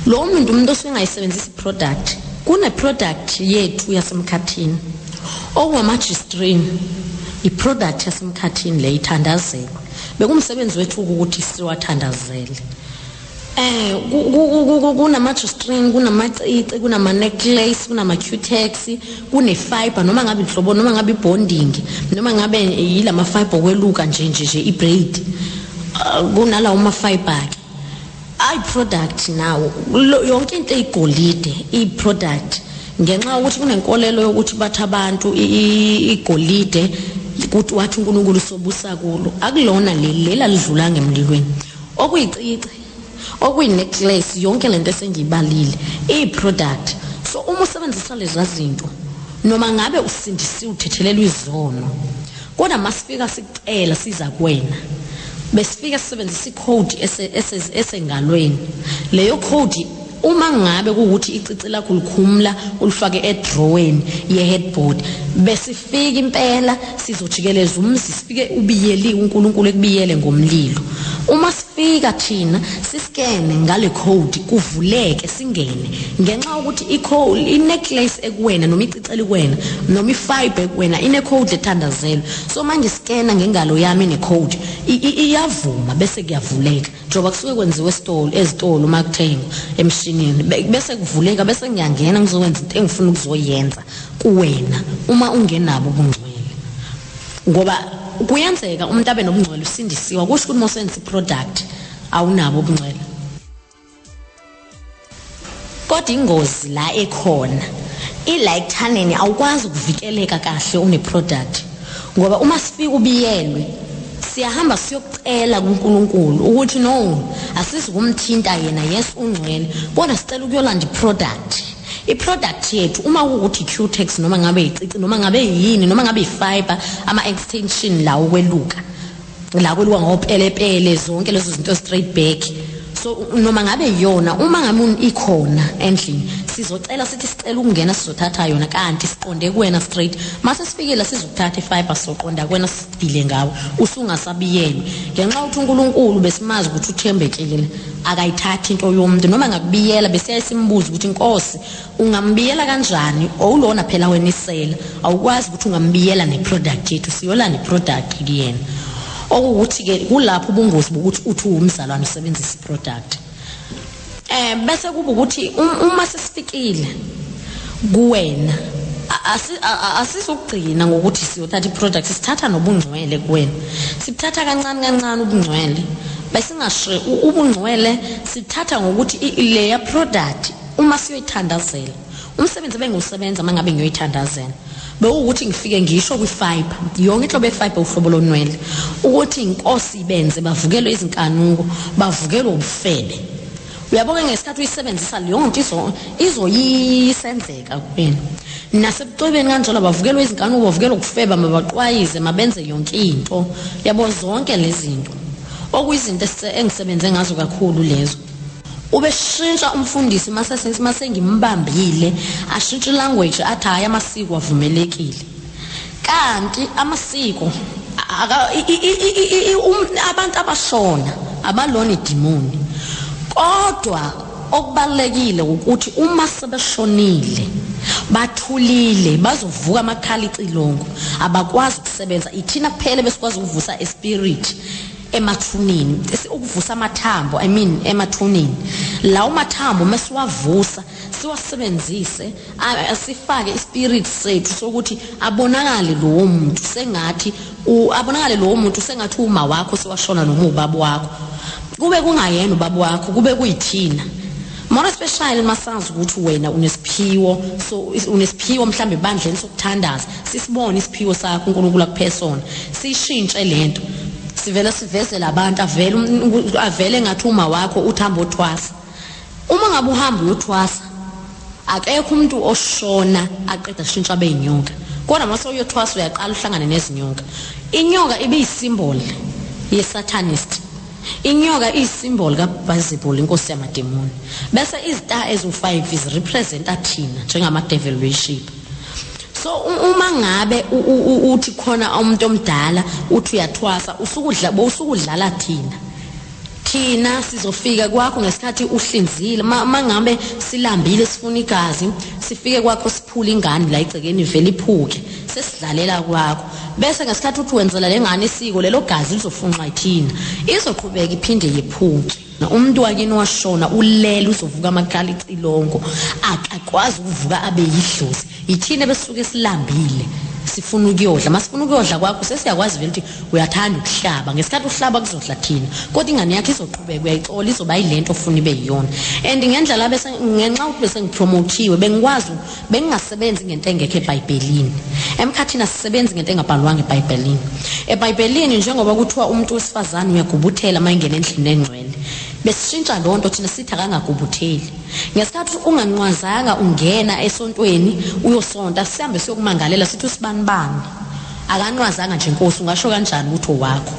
lo muntu umuntu osengayisebenzisa iproduct, kune product yethu yasemkhathini okungama-G-string, iproduct yasemkhathini le ithandazelwe. Bekumsebenzi wethu ukuthi siwathandazele. Kunama-G-string, kunamacici, kunama-necklace, kunama-cutex, kune-fiber, noma ngabe inhlobo, noma ngabe i-bonding, noma ngabe yilama fiber okweluka nje nje i-braid, kunalawo ma-fiber ke. I-product nawo yonke into eyigolide i-product, ngenxa yokuthi kunenkolelo yokuthi bathi abantu igolide ukuthi wathi uNkulunkulu sobusa kulo, akulona leli, lela lidlulanga emlilweni. Okuyicici, okuyi-necklace, yonke lento esengiyibalile i-product. So uma usebenzisa lezi zinto, noma ngabe usindisiwe uthethelelwa izono, kodwa masifika sikucela siza kuwena, besifika sisebenzisa icode esengalweni. Leyo code uma ngabe kuwukuthi icici lakho likhumla ulifake edroweni ye-headboard, besifika impela sizojikeleza umzi, sifike ubiyeliwe uNkulunkulu ekubiyele ngomlilo. Uma sifika thina siskene ngale code kuvuleke singene, ngenxa ukuthi i-necklace ekuwena noma iciceli kuwena noma i-fiber ekuwena ine code ethandazelwe. So manje skena ngengalo yami ine code iyavuma bese kuyavuleka, njengoba kusuke kwenziwe esitolo, ezitolo uma kuthengwa emshinini, bese kuvuleka, bese ngiyangena ngizokwenza into engifuna ukuzoyenza kuwena uma ungenabo ubungcwele. Ngoba kuyenzeka umuntu abe nobungcwele usindisiwe, kusho ukuthi mosenza i-product awunabo ubungcwele. Kodwa ingozi la ekhona ila ekuthaneni, awukwazi ukuvikeleka kahle une-product, ngoba uma sifika ubiyelwe siyahamba siyokucela kuNkulunkulu ukuthi no, asizukumthinta yena, yes ungcwele, kodwa sicela ukuyolanda i-product. I-product yethu uma kuwukuthi i-Cutex noma ngabe icici noma ngabe yini noma ngabe i-fiber, ama-extension la okweluka, la kweluka ngopelepele, zonke lezo zinto straight back. So noma ngabe yona uma ngabe ikhona endlini sizocela sithi sicela ukungena sizothatha yona, kanti siqonde kuwena straight. Mase sifikile sizokuthatha i-fiber soqonda kuwena sidile ngawe, usungasabiyelwe. Ngenxa yokuthi uNkulunkulu besimazi ukuthi uthembekile, akayithathi into yomuntu, noma ngakubiyela besiyaye simbuze ukuthi Nkosi ungambiyela kanjani, owulona phela wena isela, awukwazi ukuthi ungambiyela ne-product yethu, siyolanda i-product kuyena. Okuwukuthi-ke kulapho ubungozi bokuthi uthi uwumzalwane usebenzisa i-product. Bese kuba ukuthi uma sesifikile kuwena asizokugcina ngokuthi siyothatha i-product, sithatha nobungcwele kuwena, sibuthatha kancane kancane ubungcwele, besingashe ubungcwele sithatha ngokuthi leya product uma siyoyithandazela. Umsebenzi bengiwusebenza uma ngabe ngiyoyithandazela bewukuthi ngifike ngisho kwi-fiber, yonke inhlobo ye-fiber uhlobo lonwele, ukuthi inkosi ibenze bavukelwe izinkanuko, bavukelwe ubufebe. Uyabona ngesikhathi uyisebenzisa leyo nto izoyisenzeka kuwena. Nasebucwebeni kanjalo bavukelwe izinkanuko, bavukelwe ukufeba, mabaqwayize, mabenze yonke into, yabo zonke lezi zinto okuyizinto engisebenze ngazo kakhulu lezo. Ubeshintsha umfundisi mase ngimbambile, ashintshe language athi hayi amasiko avumelekile, kanti amasiko abantu abashona abalona idimoni. Kodwa okubalekile ukuthi uma sebeshonile bathulile, bazovuka amakhala icilongo, abakwazi ukusebenza. Ithina kuphela besikwazi ukuvusa espirit emathuneni, ukuvusa amathambo, I mean emathuneni. Lawo mathambo mesiwavusa siwasebenzise, sifake ispirit sethu sokuthi abonakale lowo muntu sengathi abonakale lowo muntu sengathi uma wakho sewashona noma ubaba wakho, kube kungayena ubaba wakho, kube kuyithina. More especially masazi ukuthi wena unesiphiwo, so unesiphiwo mhlambe ebandleni sokuthandaza, sisibone isiphiwo sakho uNkulunkulu akuphe sona, sishintshe lento, sivele sivezele abantu, avele ngathi uma wakho uthamba othwasa. Uma ngabe uhamba uyothwasa akekho umuntu oshona aqeda ashintsha abe inyoka, kodwa mase uyothwasa uyaqala uhlangane nezinyoka. Inyoka ibe yisimbol ye-satanist, inyoka iyisimbol kaBeelzebul, inkosi yamademoni, bese izita eziwu-5 zirepresenta thina njengama-devil worship. So uma ngabe uthi khona umuntu omdala uthi uyathwasa, usukudlala thina. Thina sizofika kwakho ngesikhathi uhlinzile, mangabe silambile sifuna igazi, sifike kwakho siphula ingane la igcekeni ivele iphuke, sesidlalela kwakho. Bese ngesikhathi uthi wenzela lengane isiko, lelo gazi lizofunxa ithina, izoqhubeka iphinde yephuke. Umuntu wakini washona ulele, uzovuka amakhala icilongo, akakwazi ukuvuka abe yidlozi. Ithina besuke silambile sifuna ukuyodla, masifuna ukuyodla kwakho sesiyakwazi vele ukuthi uyathanda ukuhlaba, ngesikhathi uhlaba kuzodla thina, kodwa ingane yakho izoqhubeka uyayixola, izoba yilento ofuna ibe yiyona. And ngendlela bese ngenxa ukuthi bese ngipromotiwe, bengikwazi bengingasebenzi ngento engekho eBhayibhelini. Emkhathini asisebenzi ngento engabhalwanga eBhayibhelini. EBhayibhelini njengoba kuthiwa umuntu wesifazane uyagubuthela uma engena endlini engcwele, besishintsha loo nto thina sithi akangagubutheli. Ngesikhathi unganqwazanga ungena esontweni uyosonta, sihambe siyokumangalela sithi usibanibani akanqwazanga nje Nkosi, ungasho kanjani ukuthi owakho?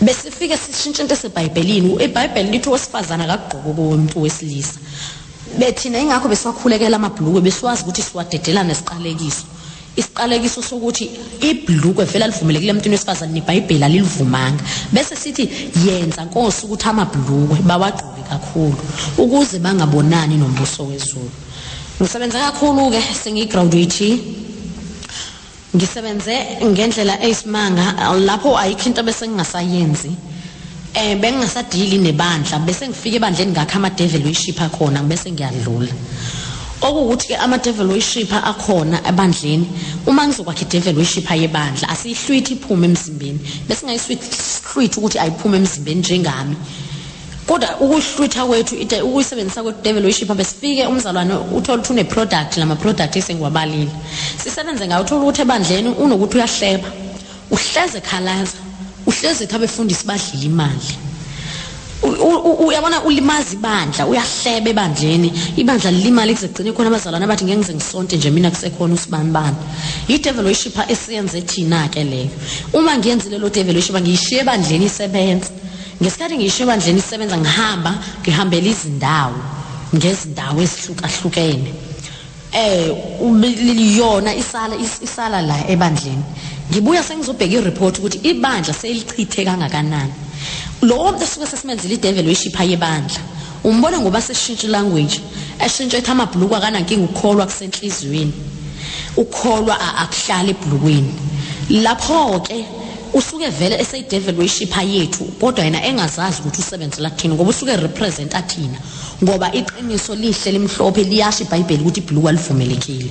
Besifike sishintshe into eseBhayibhelini. IBhayibheli lithi owesifazane akagqoke komuntu wesilisa. Bethina ingakho besiwakhulekela amabhulukwe, besiwazi ukuthi siwadedela nesiqalekiso. Isiqalekiso sokuthi ibhlukwe vele alivumelekile emntwini wesifazane, neBhayibheli alilivumanga. Bese sithi yenza Nkosi ukuthi amabhlukwe bawagqoke kakhulu ukuze bangabonani nombuso wezulu. Ngisebenze kakhulu ke, sengiyigraduate, ngisebenze ngendlela eyisimanga lapho ayikho into bese ngingasayenzi. Bengingasadili nebandla, bese ngifika ebandleni ngakha ama devil worship akhona, bese ngiyadlula. Okuwukuthi ke ama devil worship akhona ebandleni, uma ngizokwakha i-devil worship yebandla asiyihlwithi iphume emzimbeni, bese ngayiswithi ukuthi ayiphume emzimbeni njengami. Kodwa ukuhlwitha kwethu, ukuyisebenzisa kwethu devil worship, besifike umzalwane uthola ukuthi une product, lama product esengiwabalile sisebenze ngayo. Uthola ukuthi ebandleni unokuthi uyahleba, uhleze khalaza, uhleze ethi abefundisi badlile imali. Uyabona ulimaza ibandla, uyahleba ebandleni, ibandla lilimali kuze kugcine khona abazalwane abathi ngeke ngize ngisonte nje mina kusekhona usibanibani. I-devil worship esiyenze thina ke leyo. Uma ngiyenzile lo devil worship ngiyishiye ebandleni isebenza. Ngesikhathi ngiyishiye ebandleni isebenza, ngihamba ngihambela izindawo ngezindawo ezihlukahlukene. Yona isala la ebandleni. Ngibuya sengizobheka ireport ukuthi ibandla selichithe kangakanani. Lo muntu esuke sesimenzile i-devil worship yebandla, umbona ngoba seshintsha language, eshintsha ethi amabhluku akanankinga, ukukholwa kusenhliziyweni, ukukholwa akuhlala ebhlukweni. Lapho ke usuke vele eseyi-devil worship yethu, kodwa yena engazazi ukuthi usebenzela thina, ngoba usuke representa thina, ngoba iqiniso lihle limhlophe, liyasho iBhayibheli ukuthi ibhluku alivumelekile.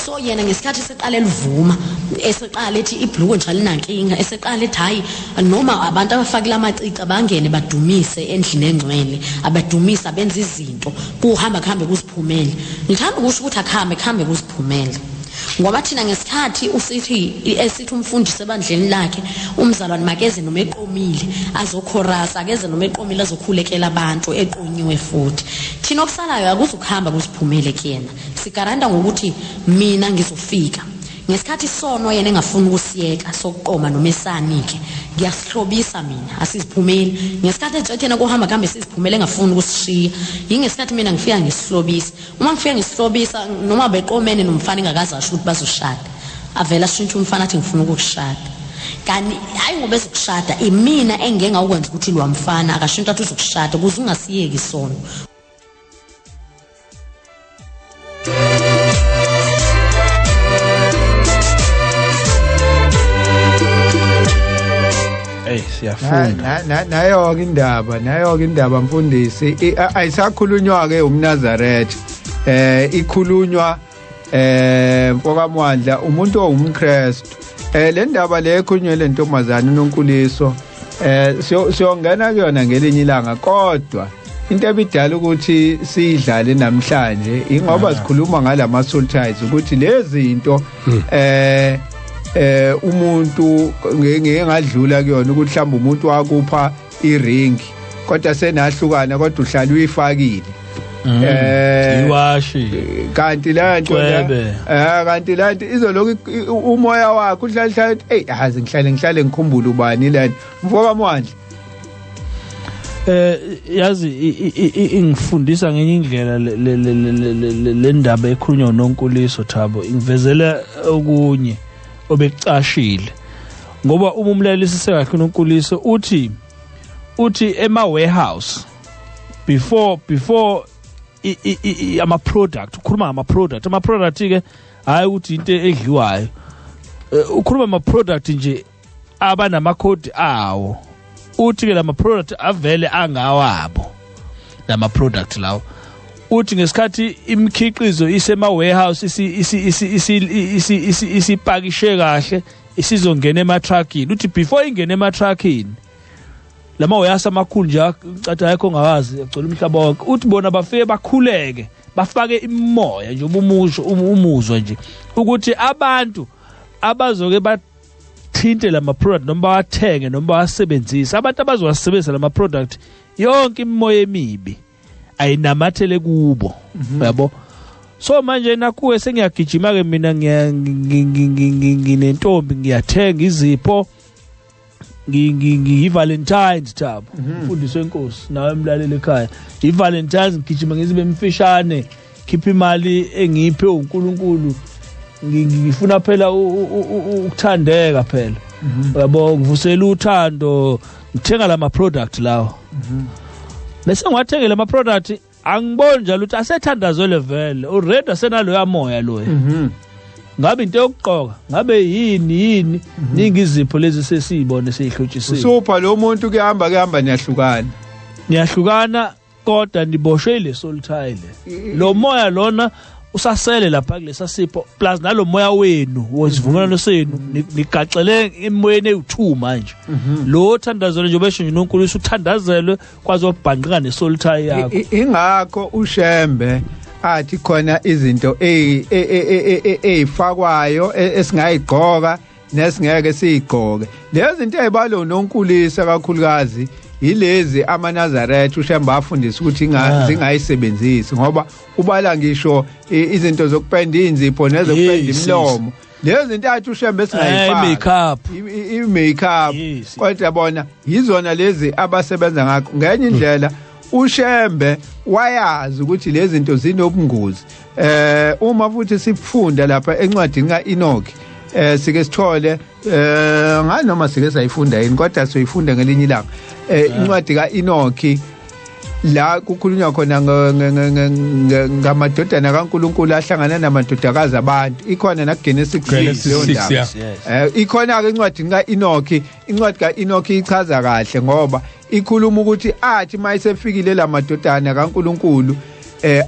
So yena ngesikhathi seqala elivuma, eseqala ethi ibhluku nje alinankinga, eseqala ethi hayi noma abantu abafakile amacici abangene badumise endlini engcwele, abadumise abenza izinto, kuhamba kuhambe kuziphumele. Ngithanda ukusho ukuthi akuhambe kuhambe kuziphumele, ngoba thina ngesikhathi usithi esithi umfundisi ebandleni lakhe umzalwane makeze noma eqomile azokhorasa, akeze noma eqomile azokhulekela abantu eqonyiwe futhi. Thina okusalayo akuzukuhamba kuziphumele kuyena. Sigaranta ngokuthi mina ngizofika ngesikhathi sono yena engafuni ukusiyeka sokuqoma noma esanike, ngiyasihlobisa mina, asiziphumeli. Ngesikhathi etshethena kuhamba kuhambe siziphumele engafuni ukusishiya, yingesikhathi mina ngifika ngisihlobisa. Uma ngifika ngisihlobisa, noma beqomene nomfana engakaze asho ukuthi bazoshada, avela ashintshe umfana athi ngifuna ukukushada. Kanti hayi ngoba ezokushada, imina engeke ngakwenza ukuthi lo mfana akashintshe athi uzokushada ukuze ungasiyeki sono. Hey, siyafunda. Nayo ke indaba, nayo ke indaba mfundisi, ayisakhulunywa ke umNazaretha. Ikhulunywa mfokaMwandla umuntu ongumKristu. Le ndaba le ekhulunywe le ntombazana uNonkuliso, siyongena kuyona ngelinye ilanga, kodwa into ebidala ukuthi siyidlale namhlanje ingoba sikhuluma ngalama soul ties, ukuthi lezi zinto umuntu ngeke ngadlula kuyona, ukuthi mhlawumbe umuntu wakupha iring kodwa senahlukana, kodwa uhlala uyifakile iwashi, kanti la nto kanti la nto izoloku umoya wakho uhlala hlala, hey azi ngihlale ngikhumbule ubani lana mfoka Mwandla. Yazi ingifundisa ngenye indlela le ndaba ekhulunywa noNkuliso Thabo, ingivezela okunye obekucashile, ngoba uma umlaleli sekahle uNkuliso uthi ema warehouse before ama product, ukhuluma ngama product ke, hayi ukuthi into edliwayo, ukhuluma ama product nje abanamakhodi awo. Uthi ke lama product avele angawabo lama product lawo. Uthi ngesikhathi imikhiqizo isema warehouse isipakishe kahle, isizongena emathrakini. Uthi before ingene emathrakini, lama warehouse amakhulu nje cathi ayikho ongawazi, agcwele umhlaba wonke. Uthi bona bafike bakhuleke, bafake imoya nje, ubumusho umuzwa nje ukuthi abantu abazoke bathinte lama product noma bawathenge noma bawasebenzise, abantu abazowasebenzisa lama product, yonke imimoya emibi ayinamathele kubo, yabo. So manje nakuwe sengiyagijima ke mina, nginentombi, ngiyathenga izipho, ngiyi-Valentine's Thabo, mfundisi wenkosi nawe emlaleli ekhaya, i-Valentine's ngigijima ngizibe mfishane, khipha imali engiyiphe uNkulunkulu, Ngifuna phela ukuthandeka phela, yabo, ngivusela uthando, ngithenga lama product lawo. Bese ngiwathengele ama product, angiboni njalo ukuthi asethandazwele vele already, asenalo yamoya loyo. Ngabe into yokuqoka, ngabe yini ningi izipho lezi sesiyibone seyihlotshisile. Usupha lo muntu, kuyahamba niyahlukana. Niyahlukana, kodwa niboshwe ile soul tie le. Lo moya lona usasele lapha kulesa sipho, plus nalo moya wenu wesivumelwano senu nigaxele emoyeni ewu2 manje. Lo thandazelo nje besho nje noNkulunkulu uthandazelwe kwazobhanqika nesoul tie yakho. Ingakho uShembe athi khona izinto eyifakwayo esingayigqoka nesingeke siyigqoke. Lezo zinto ezibalo noNkulisa kakhulukazi yilezi amaNazaretha uShembe afundisa ukuthi zingayisebenzisi, ngoba ubala ngisho izinto zokupenda inzipho nezokupenda imilomo. Lezo zinto athi uShembe singayifaki, i-makeup, kodwa bona yizona lezi abasebenza ngakho. Ngenye indlela uShembe wayazi ukuthi lezi zinto zinobungozi. Uma futhi sifunda lapha encwadini kaEnoch, sike sithole nganoma sike sayifunda yini, kodwa soyifunda ngelinye ilanga. Incwadi kaEnoch la kukhulunywa khona ngamadodana kaNkuluNkulu ahlangana namadodakazi abantu, ikhona na Genesis 6 leyo ndaba. Ikhona ke incwadi kaEnoch. Incwadi kaEnoch ichaza kahle ngoba ikhuluma ukuthi athi mayisefikile lamadodana kaNkuluNkulu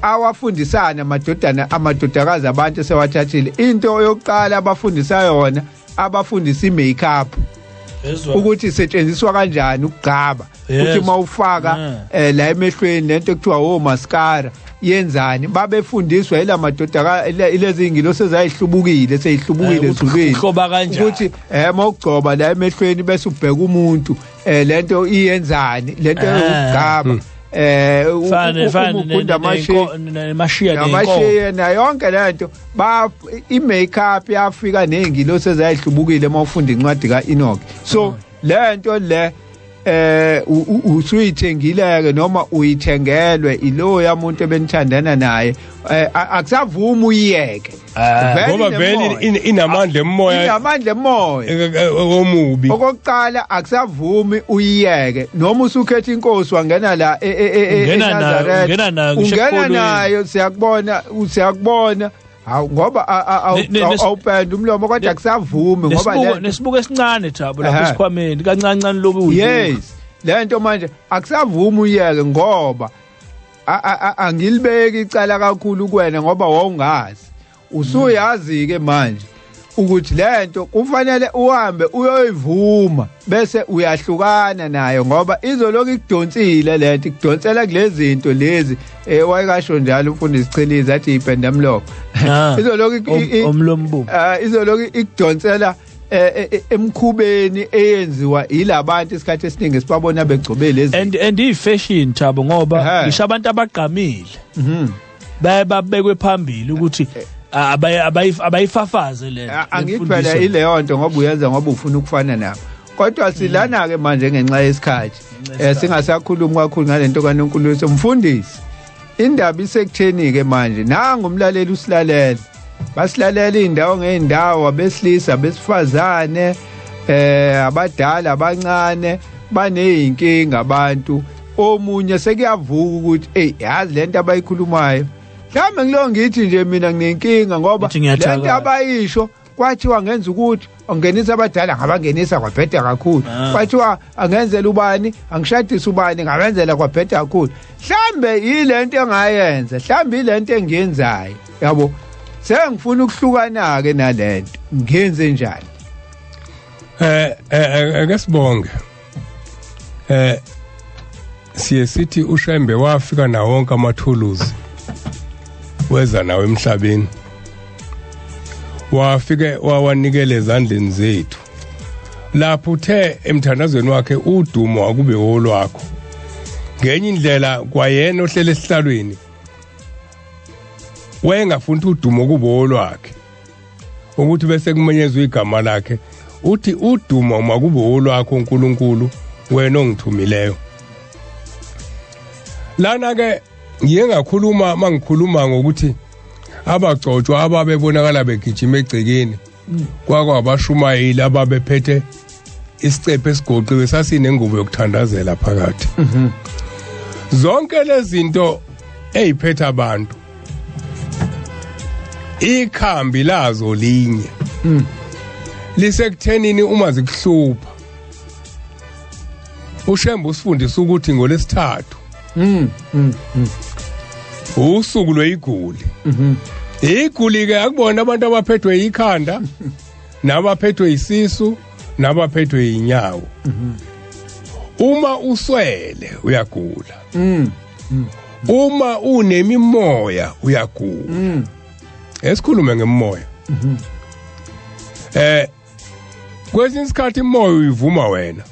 awafundisana amadodana amadodakazi abantu sewathathile. Into yokuqala abafundisa yona, abafundisa i-makeup ukuthi isetshenziswa kanjani, ukugcaba, ukuthi mawufaka la emehlweni lento ekuthiwa o mascara yenzani. Babefundiswa ilamadodaka ilezi ingilosi ezayihlubukile seyihlubukile ezulwini ukuthi mawugcoba la emehlweni bese ubheka umuntu lento iyenzani, lento yokugcaba, fane namashiya na yonke lento. Ba i-makeup yafika nezingilosi ezayihlubukile mawufunda incwadi kaEnoch. So lento le usuyithengile ke noma uyithengelwe ilo yamuntu ebenithandana naye, akusavumi uyiyeke ngoba vele inamandla emoya, inamandla emoya omubi. Okokuqala akusavumi uyiyeke, noma usukhetha inkosi wangena la eNazaretha, ungena nayo, siyakubona usiyakubona, hawu ngoba awupenda umlomo, kodwa akusavumi ngoba nesibuko esincane Thabo lapha esikhwameni kancane lokhu. Yes, lento manje akusavumi uyeke ngoba angilibeki icala kakhulu kuwena ngoba wawungazi. Usuyazi ke manje ukuthi lento kufanele uhambe uyoyivuma bese uyahlukana nayo, ngoba izoloku ikudonsile lento, ikudonsela kulezi zinto lezi. Wayekasho njalo umfundisi Chiliza athi ipenda mlomo, izoloku omlombo, izoloku ikudonsela emkhubeni eyenziwa yilabantu isikhathi esiningi sibabona begcobe lezi and i-fashion Thabo, ngoba ngisho abantu abagqamile baye babekwe phambili ukuthi abayifafaze le. Angithi phela ileyo nto ngoba uyenza ngoba ufuna ukufana nabo. Kodwa silana ke manje ngenxa yesikhathi singasakhulumi kakhulu ngalento kaNonkulunkulu. Mfundisi, indaba isekutheni ke manje, nangu umlaleli usilalela, basilalela indawo ngeindawo, abesilisa, abesifazane, abadala, abancane, baneyinkinga abantu. Omunye sekuyavuka ukuthi hey, yazi lento abayikhulumayo, mhlawumbe ngilo ngithi nje mina nginenkinga ngoba lento abayisho kwathiwa ngenza ukuthi angenisa abadala ngabangenisa kwabheda kakhulu, kwathiwa angenzela ubani, angishadisa ubani ngabenzela kwabheda kakhulu. Mhlambe yilento engayenza, mhlambe yilento engiyenzayo, yabo, sengifuna ukuhlukana ke nalento, ngenze njani? Ake sibonge. Siye sithi uShembe wafika nawo wonke amathuluzi, weza nawo emhlabeni, wafike wawanikele ezandleni zethu. Lapho uthe emthandazweni wakhe udumo akube wolwakho. Ngenye indlela kwayena ohlele esihlalweni wayengafuni udumo kube wolwakhe, ukuthi bese kumenyezwa igama lakhe, uthi udumo makube wolwakho uNkulunkulu wena ongithumileyo. Lana ke ngiye ngakhuluma mangikhuluma ngokuthi Abagcotshwa ababebonakala begijima egcekeni kwakwabashumayeli ababephethe isicephe esigoqiwe sasinengubo yokuthandazela phakathi. Zonke lezi zinto eyiphethe abantu ikhambi lazo linye lisekuthenini uma zikuhlupha. uShembe usifundisa ukuthi ngolesithathu usuku lweyiguli. Iguli ke akubona abantu abaphethwe ikhanda nabaphethwe isisu nabaphethwe inyawo. Uma uswele uyagula. Uma unemimoya uyagula. Esikhulume ngemoya. Kwesinye isikhathi imoya uyivuma wena.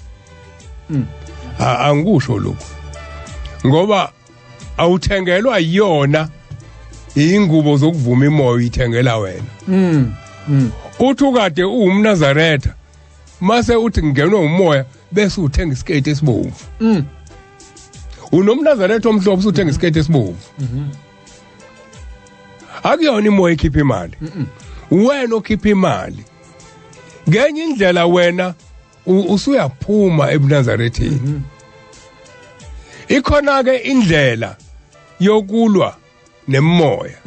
Angikusho lokho ngoba awuthengelwa yona ingubo zokuvuma imoya, uyithengela wena. Uthi ukade uwumNazaretha mase uthi ngingenwe umoya bese uthenga isiketi esibomvu. Unomnazaretha omhlophe usuthenga isiketi esibomvu. Akuyona imoya ekhipha imali, wena okhipha imali. Ngenye indlela wena usuyaphuma ebuNazaretheni. Ikhona ke indlela yokulwa nemoya.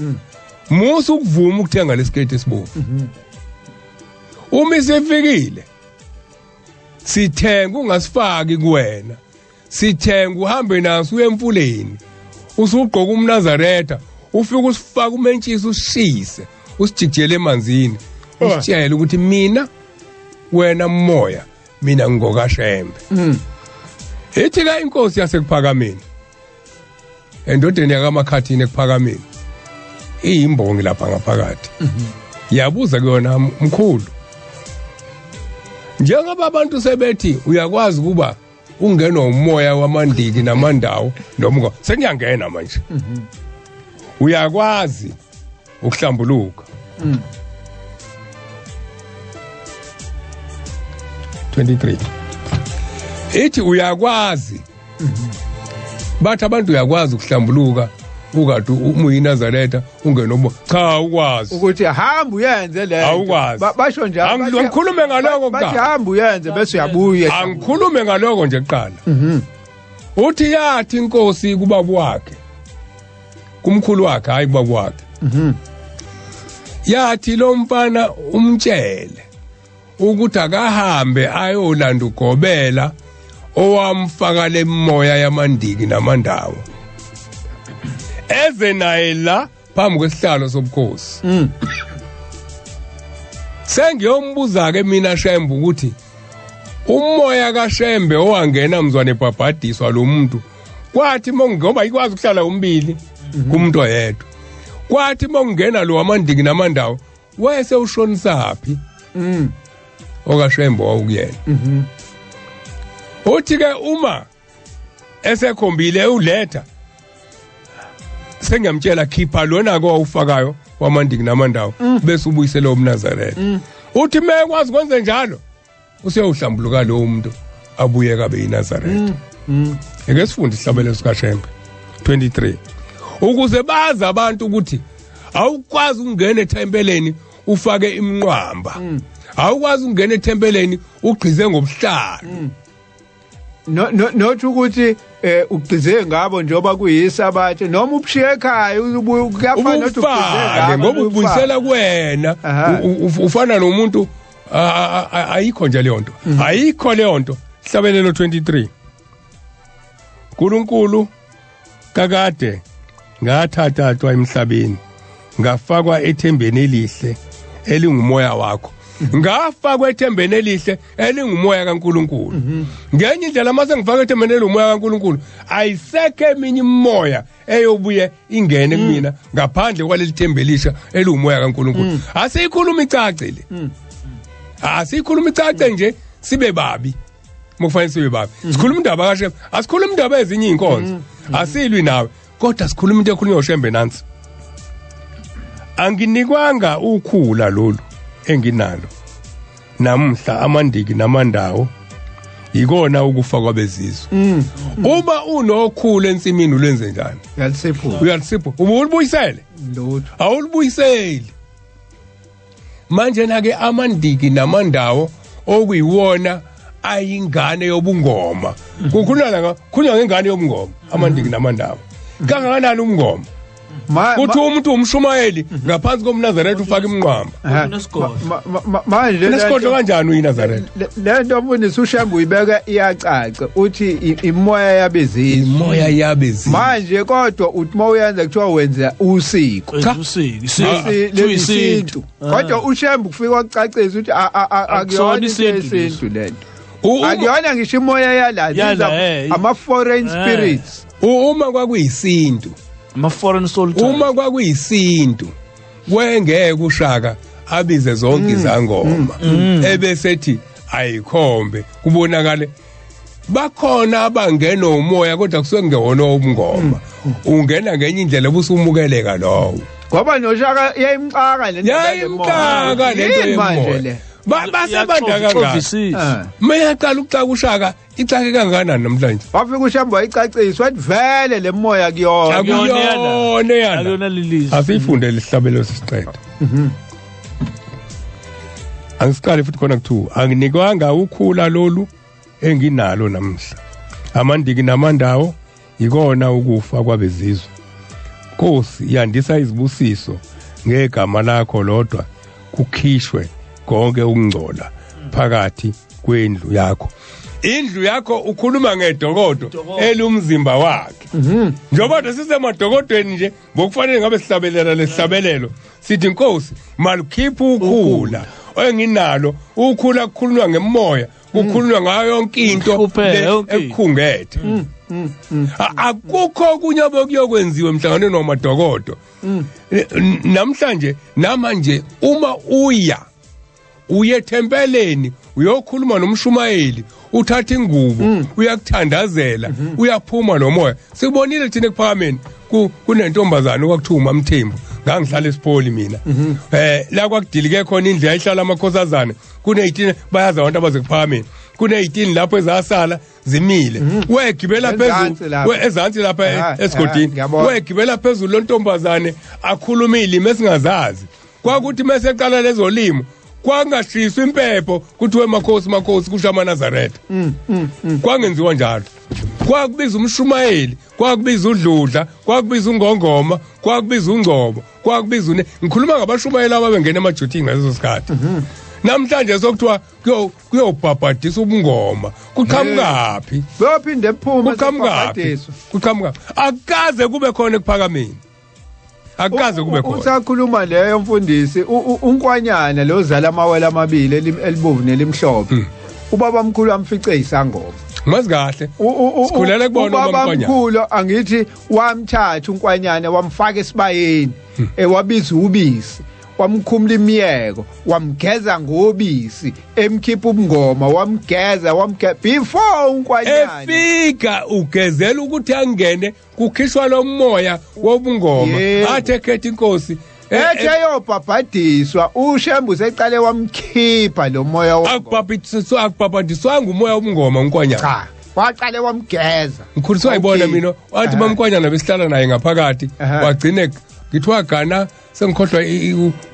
Musa ukuvuma ukuthenga lesiketi esibomvu. Uma isifikile sithenga ungasifaki kuwena, sithenga uhambe naso uye emfuleni, usugqoka umNazaretha, ufike usifaka umentshisi usishise usijikijele emanzini, usitshele ukuthi mina wena moya mina ngokaShembe. Ithi la inkosi yasekuphakameni endodeni yakaMakhathini ekuphakameni iyimbongi lapha ngaphakathi. Yabuza kuyona, mkhulu, njengoba abantu sebethi uyakwazi kuba ungenwa umoya wamandiki namandawo noma sengiyangena manje, uyakwazi ukuhlambuluka. 23 ithi uyakwazi. Bathi abantu uyakwazi ukuhlambuluka ukade uma uyiNazaretha ungenomo. Cha, ukwazi ukuthi hamba uyenze le. Awukwazi. Basho njalo. Angikhulume ngaloko kuqala. Bathi hamba uyenze bese uyabuya. Angikhulume ngaloko nje kuqala. Uthi yathi inkosi kubaba wakhe, kumkhulu wakhe, hayi kubaba wakhe. Yathi lo mfana umtshele ukuthi akahambe ayolanda ugobela owamfaka lemoya yamandiki namandawo, eze naye la phambi kwesihlalo sobukhosi. Sengiyombuza ke mina Shembe ukuthi umoya kaShembe owangena mzwane ebhabhadiswa lo muntu, kwathi ngoba ikwazi ukuhlala umbili kumuntu oyedwa, kwathi mongena lo wamandiki namandawo wayese ushonisaphi okaShembe wawukuyena. Uthi ke uma esekhombile uletha, sengiyamtshela khipha lona ko awufakayo wamandiki namandawo bese ubuyisele umNazaretha. Uthi mekwazi kwenze njalo useyawuhlambuluka lo muntu abuye kabe yiNazaretha. Ake sifunde isihlabelelo sikaShembe 23 ukuze bazi abantu ukuthi awukwazi ukungena ethempeleni ufake imnqwamba, awukwazi ukungena ethempeleni ugqize ngobuhlalo. No not ukuthi ugqize ngabo njengoba kuyisabathe noma ubushiye ekhaya ubuye kuyafana nokuthi ugqize ngabo ngoba ubuyisela kuwena, ufana nomuntu. Ayikho nje leyo nto, ayikho leyo nto. Hlabelelo 23 uNkulunkulu kakade ngathathathwa emhlabeni ngafakwa ethembeni elihle elingumoya wakho. Ngafakwa ethembeni elihle elingumoya kaNkulunkulu. Ngenye indlela mase ngifaka ethembeni elingumoya kaNkulunkulu, ayisekho eminye imoya eyobuye ingene kumina ngaphandle kwaleli thembe elisha elingumoya kaNkulunkulu. Asiyikhuluma icace le, asiyikhuluma icace nje sibe babi mokufanele sibe babi. Sikhuluma indaba kaShembe, asikhuluma indaba ezinye inkonzo, asilwi nawe, kodwa sikhuluma into ekhulunywa uShembe nansi. Anginikwanga ukhula lolu enginalo namhla amandiki namandawo Ikona ukufa kwabezizwe. Uma unokhulu ensimini ulenze njani? Uyalisiphu. Uyalisiphu. Ubulibuyisele? Lutho. Awulibuyiseli. Manje na ke amandiki namandawo okuyiwona ayingane yobungoma. Kukhulunywa khulunywa ngengane yobungoma, amandiki namandawo. Kangakanani umngoma? Kuthi umuntu umshumayeli ngaphansi komNazaretha ufaka imnqwamba. Manje lesigodlo kanjani uyiNazaretha? Le nto mfundisi uShembe uyibeka iyacaca, uthi imoya yabezizwe. Imoya yabezizwe. Manje kodwa uthi mawuyenza kuthiwa wenza usiko. Cha, usiko. Isintu. Kodwa uShembe kufika wakucacisa ukuthi akuyona isintu lento. Akuyona ngisho imoya yala, ama foreign spirits. Uma kwakuyisintu, ama foreign soul, uma kwakuyisintu wengeke uShaka abize zonke izangoma ebesethi ayikhombe kubonakale bakhona abangena umoya kodwa kusuke kungewona ubungoma. Ungena ngenye indlela busumukeleka lowo. Ngoba noShaka yayimxaka lento, yayimxaka lento yemoya. Basebanda kangaka. Mayaqala ukuxaka uShaka ixake kangakanani namhlanje? Wafika uShembe wayicacisa wathi vele le moya kuyona. Akuyona yana. Akuyona lilizwe. Asifunde lesihlabelo sisiqede. Angisiqale futhi khona kuthiwa anginikwanga ukhula lolu enginalo namhla. Amandiki namandawo ikona ukufa kwabezizwe. Nkosi yandisa izibusiso ngegama lakho lodwa kukhishwe konke ukungcola phakathi kwendlu yakho. Indlu yakho ukhuluma ngedokodo elumzimba wakhe. Njengoba sisemadokodweni nje bokufanele ngabe sihlabelela lesihlabelelo sithi Nkosi malukhipha ukhula enginalo. Ukhula kukhulunywa ngemoya, kukhulunywa ngayo yonke into ekukhungethe. Akukho okunye obokuyokwenziwa emhlanganweni wamadokodo namhlanje. Namanje uma uya uye ethempeleni uyokhuluma nomshumayeli, uthatha ingubo uyakuthandazela, uyaphuma lo moya. Sibonile thina ekuphakameni kunentombazana okwakuthiwa uMamthembu, ngangihlala esipholi mina. La kwakudilike khona indlu yayihlala amakhosazane, kune-18 bayazi abantu abazekuphakameni, kune-18 lapho ezasala zimile. Wegibela phezulu ezansi lapha esigodini, wegibela phezulu lontombazane akhuluma ilimi esingazazi. Kwakuthi meseqala lezo limo kwangashiswa impepho kuthiwe makhosi makhosi kusho amaNazaretha. Kwangenziwa njalo. Kwakubiza umshumayeli, kwakubiza uDludla, kwakubiza uNgongoma, kwakubiza uNgcobo, kwakubiza ngikhuluma ngabashumayeli ababengena emajuthini ngaleso sikhathi. Namhlanje sokuthiwa kuyobhabhadisa ubungoma. Kuqhamukaphi? Kuyophinde kuphume sebhabhadiswa. Kuqhamuka. Akaze kube khona ekuphakameni. Akaze kube khona. Usakhuluma leyo mfundisi unkwanyana lo zala amawele amabili elibovu nelimhlophe. Ubaba mkhulu amfice isangoma. Mazi kahle. Sikhulele kubona ubaba mkhulu angithi wamthatha unkwanyana wamfaka esibayeni, wabiza ubisi, wamkhumula imiyeko, wamgeza ngobisi, emkhipha ubungoma, wamgeza before unkwanyana efika ugezela ukuthi angene kukhishwa lo moya wobungoma. Athe khetha inkosi ethe yobhabhadiswa uShembe useqale wamkhipha lo moya wobungoma. Akubhabhadiswanga umoya wobungoma unkwanyana. Cha, waqale wamgeza. Ngikhuliswa yibona mina wathi mamkwanyana besihlala naye ngaphakathi wagcine ngithiwa gana sengikhohlwa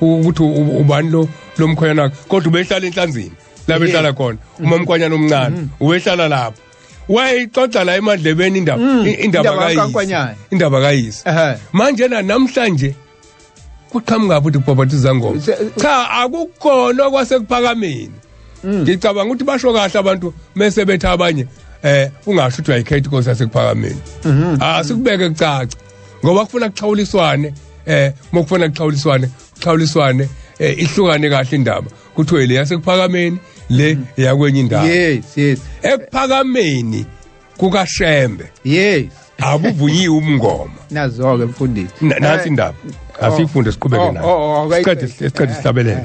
ukuthi ubani lo lomkhwanyana wakhe, kodwa ubehlala enhlanzini la behlala khona umamkwanyana omncane ubehlala lapho. Wayixoxa la emadlebeni indaba kayise, indaba kayise. Manje na namhlanje kuqhamuka futhi kubhabhatiza ngoma. Cha, akukhona kwasekuphakameni. Ngicabanga ukuthi basho kahle abantu mase betha abanye ungasho ukuthi uyayikhetha inkosi yasekuphakameni. Asikubeke kucaca ngoba kufuna kuxhawuliswane, mokufuna kuxhawuliswane ihlukane kahle indaba. Kuthiwe le yasekuphakameni le yakwenye indawo. Yes, yes. Ekuphakameni kukaShembe. Yes. Abuvunyiwe umngoma. Nazo ke mfundisi. Nansi indaba. Asifunde siqhubeke nayo. Siqede sihlabelele.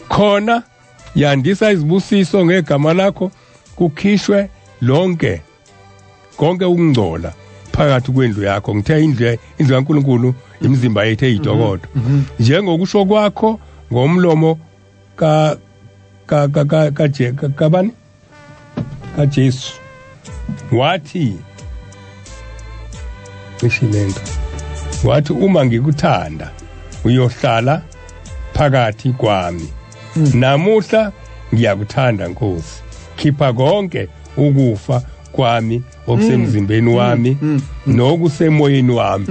Khona yandisa izibusiso ngegama lakho kukhishwe lonke konke ukungcola phakathi kwendlu yakho. Ngithe indlu kaNkuluNkulu imizimba yethu eyidokodo. Njengokusho kwakho ngomlomo ka ka ka ka kabani kaJesu wathi lento, wathi uma ngikuthanda uyohlala phakathi kwami. Namuhla ngiyakuthanda Nkosi, khipha konke ukufa kwami okusemzimbeni wami nokusemoyeni wami.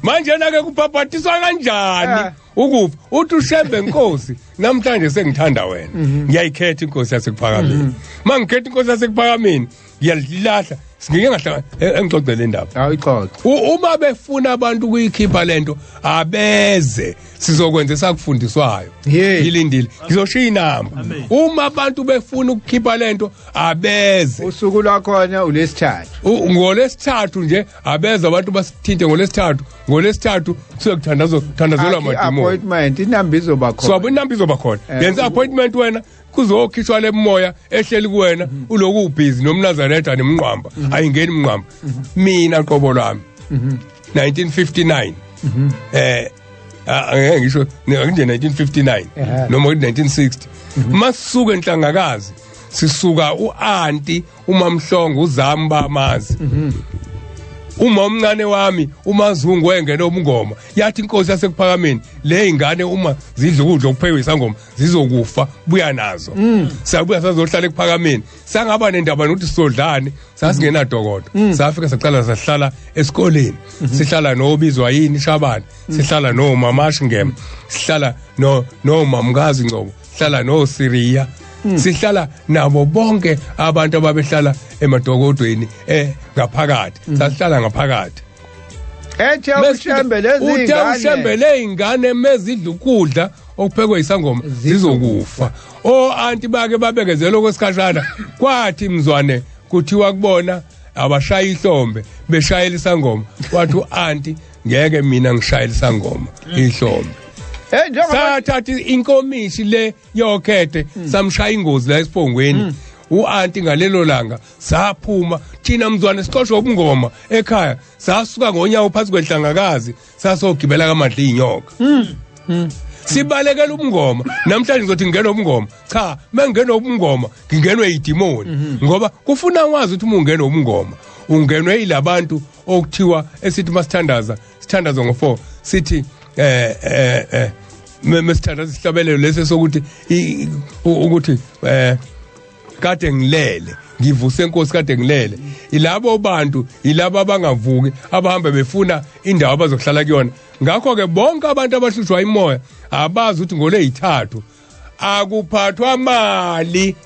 Manje nake kubhabhatiswa kanjani ukufa? Uthi uShembe Nkosi, namhlanje sengithanda wena, ngiyayikhetha inkosi yasekuphakameni. Mangikhetha inkosi yasekuphakameni ngiyalilahla, singeke ngahlala engixoxe le ndaba. Awuyixoxe. Uma befuna abantu ukuyikhipha lento abeze, sizokwenza esakufundiswayo. Ngilindile, ngizoshiya inamba. Uma abantu befuna ukukhipha lento abeze. Usuku lwakhona ulesithathu. Ngolesithathu nje abeze abantu basithinte ngolesithathu. Ngolesithathu kusuke kuthandazwa thandazelwa amadimoni. Appointment inamba izoba khona. So inamba izoba khona. Yenza appointment wena, kuzokhishwa lemoya ehleli kuwena, uloku ubhizi nomNazaretha nemnqwamba. Ayingeni imnqwamba. Mina qobo lwami 1959 angeke ngisho nje 1959 noma 1960 masisuka enhlangakazi, sisuka uanti uMamhlongo uzami bamazi. Uma omncane wami uMazungu wengena ubungoma, yathi inkosi yasekuphakameni le ingane uma zidla ukudla okuphekwe isangoma zizokufa, buya nazo. Sabuya sazohlala ekuphakameni, sangaba nendaba nokuthi sizodlani, sasingena dokodo. Safika saqala sahlala esikoleni, sihlala nobizwa yini Shabane, sihlala noMama Shingema, sihlala noMamkazi Ngcobo, sihlala noSiriya, sihlala nabo bonke abantu ababehlala emadokodweni ngaphakathi. Sasihlala ngaphakathi. Ethe uShembe lezi ingane, uShembe le ingane mezidla ukudla okuphekwe isangoma zizokufa. O anti bake babekezela okwesikhashana, kwathi mzwane kuthiwa kubona abashaya ihlombe beshayela isangoma, wathi uanti ngeke mina ngishayela isangoma ihlombe. Sathatha inkomishi le yokhethe samshaya ingozi la esiphongweni uanti ngalelo langa. Saphuma thina mzwane sixoshwe ubungoma ekhaya, sasuka ngonyawo phansi kwenhlangakazi sasogibela kaMadla inyoka. Sibalekela ubungoma. Namhlanje ngizothi ngingena ubungoma, cha, mangena ubungoma ngingenwe idimoni, ngoba kufuna wazi ukuthi uma ungena ubungoma ungenwe yilabantu okuthiwa esithi masithandaza sithandaza ngo4 sithi mesithandaza isihlabelelo lesi sokuthi ukuthi kade ngilele ngivuse inkosi, kade ngilele. Ilabo bantu ilabo abangavuki abahamba befuna indawo abazohlala kuyona. Ngakho ke bonke abantu abahlushwa imoya abazi ukuthi ngolezithathu akuphathwa mali,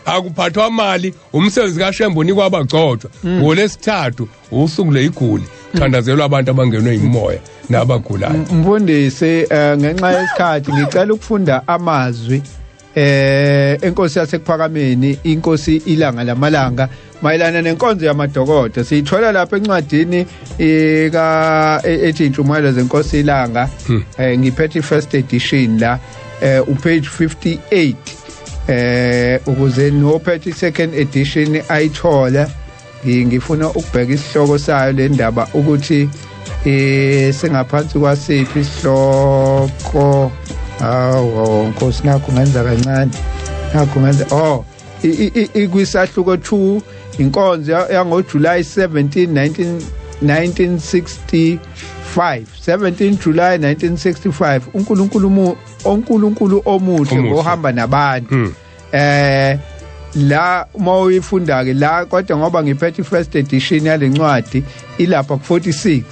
akuphathwa mali. Umsebenzi kaShembe unikwa abagcotshwa. Ngolesithathu usuku leyiguli thandazelwa abantu abangenwe imoya nabagulayo. Mfundisi, ngenxa yesikhathi ngicela ukufunda amazwi enkosi yasekuphakameni, inkosi Ilanga Lamalanga, mayelana nenkonzo yamadokodo. Siyithola lapha encwadini ka ethi Intshumayelo zeNkosi Ilanga. Ngiphethe first edition la, upage 58, ukuze nophethe second edition ayithole. Ngifuna ukubheka isihloko sayo le ndaba ukuthi singaphansi kwasiphi isihloko. Awu Nkosi, nakho ngenza kancane, nakho ngenza ikwisahluko 2, inkonzo yango July 17 1965, 17 July 1965. uNkulunkulu uNkulunkulu omuhle ngohamba nabantu. La uma uyifunda ke la, kodwa ngoba ngiphethe first edition yalencwadi ilapha ku46.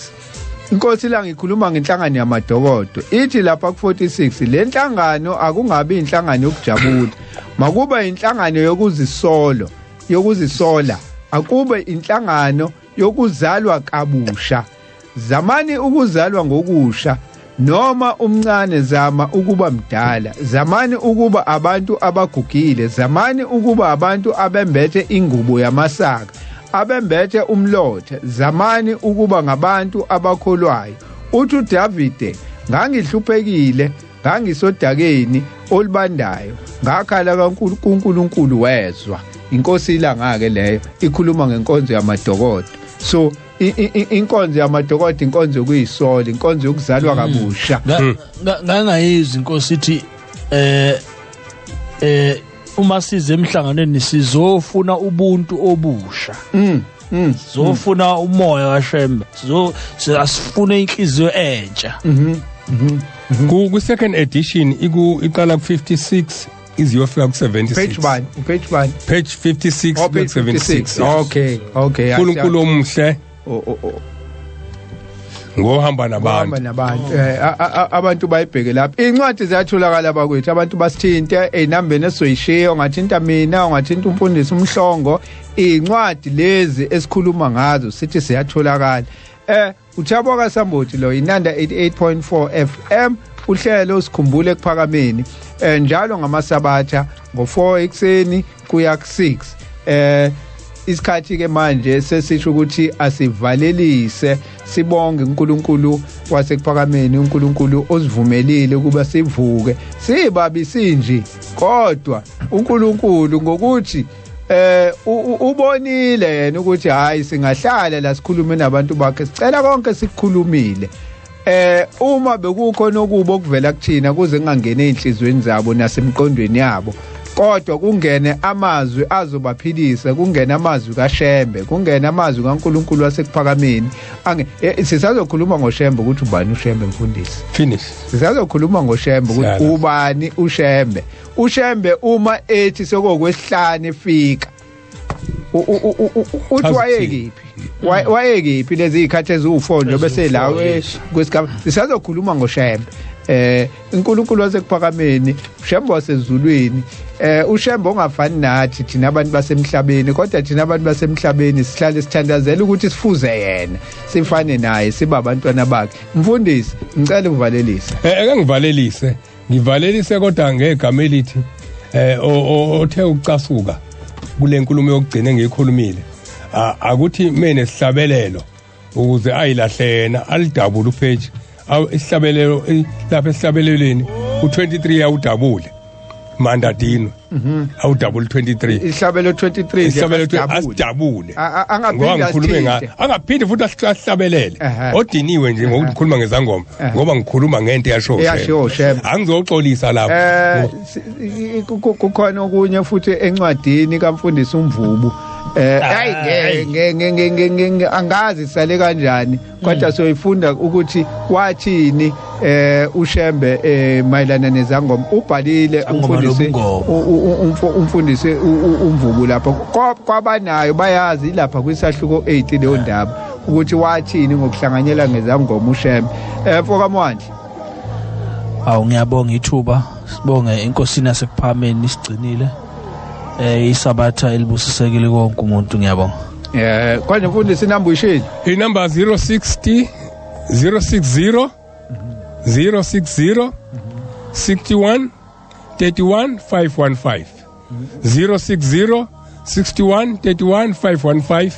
Inkosi la ngikhuluma ngenhlangano yamadokodo, ithi lapha ku46 le nhlangano akungabi inhlangano yokujabula, makuba inhlangano yokuzisolo, yokuzisola, akube inhlangano yokuzalwa kabusha. Zamani ukuzalwa ngokusha, noma umncane zama ukuba mdala, zamani ukuba abantu abagugile, zamani ukuba abantu abembethe ingubo yamasaka, abembethe umlotha, zamani ukuba ngabantu abakholwayo. Uthi uDavide, ngangihluphekile, ngangisodakeni olubandayo, ngakhala kaNkulunkulu wezwa. Inkosi Ilanga ke leyo ikhuluma ngenkonzo yamadokodo. So inkonzo yamadokodo inkonzo yokuyisola, inkonzo yokuzalwa kabusha. Ngangayizwa inkosi ithi Uma size emhlanganweni sizofuna ubuntu obusha. Sizofuna umoya kaShembe. Asifune inhliziyo entsha. Ku second edition iqala ku 56 iziyofika ku 76. Page 1, page 1. Page 56 Oh, to page 76. 56. Okay, okay. uNkulunkulu omuhle ngohamba Bahamba nabantu. nabantu. Abantu bayibheke lapha. Incwadi ziyatholakala bakwethu, abantu basithinte enambeni esizoyishiya, ungathinta mina, ungathinta umfundisi uMhlongo. Incwadi lezi esikhuluma ngazo sithi siyatholakala. uThabo kaSambuthi lo, Inanda 88.4 FM, uhlelo sikhumbule ekuphakameni. Njalo ngamasabatha ngo4 ekseni kuya ku6. Isikhathi ke manje sesisho ukuthi asivalelise, sibonge uNkulunkulu wasekuphakameni, uNkulunkulu osivumelile ukuba sivuke sibabi sinje, kodwa uNkulunkulu ngokuthi ubonile yena ukuthi hayi singahlala la sikhulume nabantu bakhe, sicela konke sikukhulumile. Uma bekukhona okubo okuvela kuthina kuze kungangene einhlizweni zabo nasemqondweni yabo, kodwa kungene amazwi azobaphilisa, kungene amazwi kaShembe, kungene amazwi kaNkulunkulu wasekuphakameni. Sisazokhuluma ngoShembe ukuthi ubani uShembe, mfundisi. Finish. Sisazokhuluma ngoShembe ukuthi Siyala. ubani uShembe. uShembe uma ethi sekokwesihlanu efika, uthi Chaza wayekiphi? Wayekiphi lezi zikhathi eziwu4 nje bese la kwesigaba. Sisazokhuluma ngoShembe. uNkulunkulu wasekuphakameni, uShembe wasezulwini, uShembe ongafani nathi thina abantu basemhlabeni, kodwa thina abantu basemhlabeni sihlale sithandazela ukuthi sifuze yena, sifane naye, sibe abantwana bakhe. Mfundisi, ngicela uvalelise. Ake ngivalelise. Ngivalelise kodwa ngegama elithi othe ukucasuka kule nkulumo yokugcina engiyikhulumile. Akuthi mene sihlabelelo ukuze ayilahle yena alidabule upage. Isihlabelelo lapha esihlabelelweni u23 awudabule. Mandadino. Awudabule 23. Isihlabelo 23 Isihlabelelo asidabule. asidabule. Angaphinde Ngoba ngikhulume asithinte. angaphinde futhi asihlabelele. Odiniwe nje ngokuthi ngikhuluma ngezangoma ngoba ngikhuluma ngento eyasho Eyashiwo uShembe. Angizoxolisa lapho. Kukhona okunye futhi encwadini kaMfundisi uMvubu. Hayi nge angazi sale kanjani, kodwa soyifunda ukuthi wathini uShembe mayelana nezangoma. Ubhalile Zangoma umfundisi nobungoma. umfundisi uMvubu lapha kwabanayo bayazi lapha kwisahluko 8 leyo ndaba ukuthi wathini ngokuhlanganyela ngezangoma uShembe. Mfokamwandla. Awu, ngiyabonga ithuba, sibonge inkosini yasekuphakameni isigcinile. Isabatha elibusisekile konke umuntu, ngiyabonga. Konje mfundisi inamba uyishilo? Inamba 060 060 060 61 31 515. 060 61 31 515.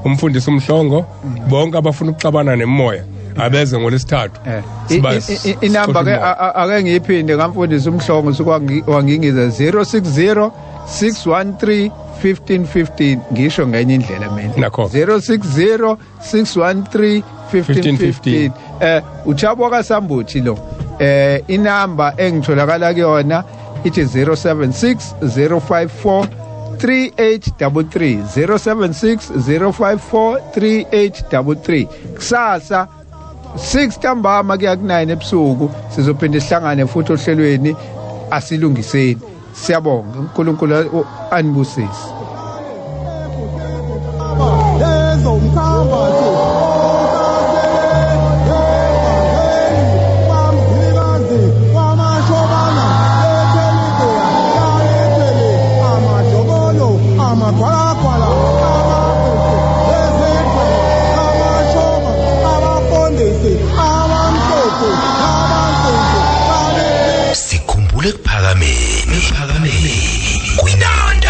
Umfundisi uMhlongo, bonke abafuna ukuxabana nemoya abeze ngolesithathu. Inamba ke ake ngiyiphinde kaMfundisi uMhlongo sukwangingiza 060 613 1515, ngisho ngenye indlela mina. Nakho. 060 613 1515. uThabo kaSambuthi lo. Inamba engitholakala kuyona ithi 076 054 3833, 076 054 3833. Kusasa 6 ntambama kuya ku9 ebusuku sizophinde sihlangane futhi ohlelweni asilungiseni. Siyabonga, uNkulunkulu anibusise. Sikhumbule ekuphakameni, kwinanda.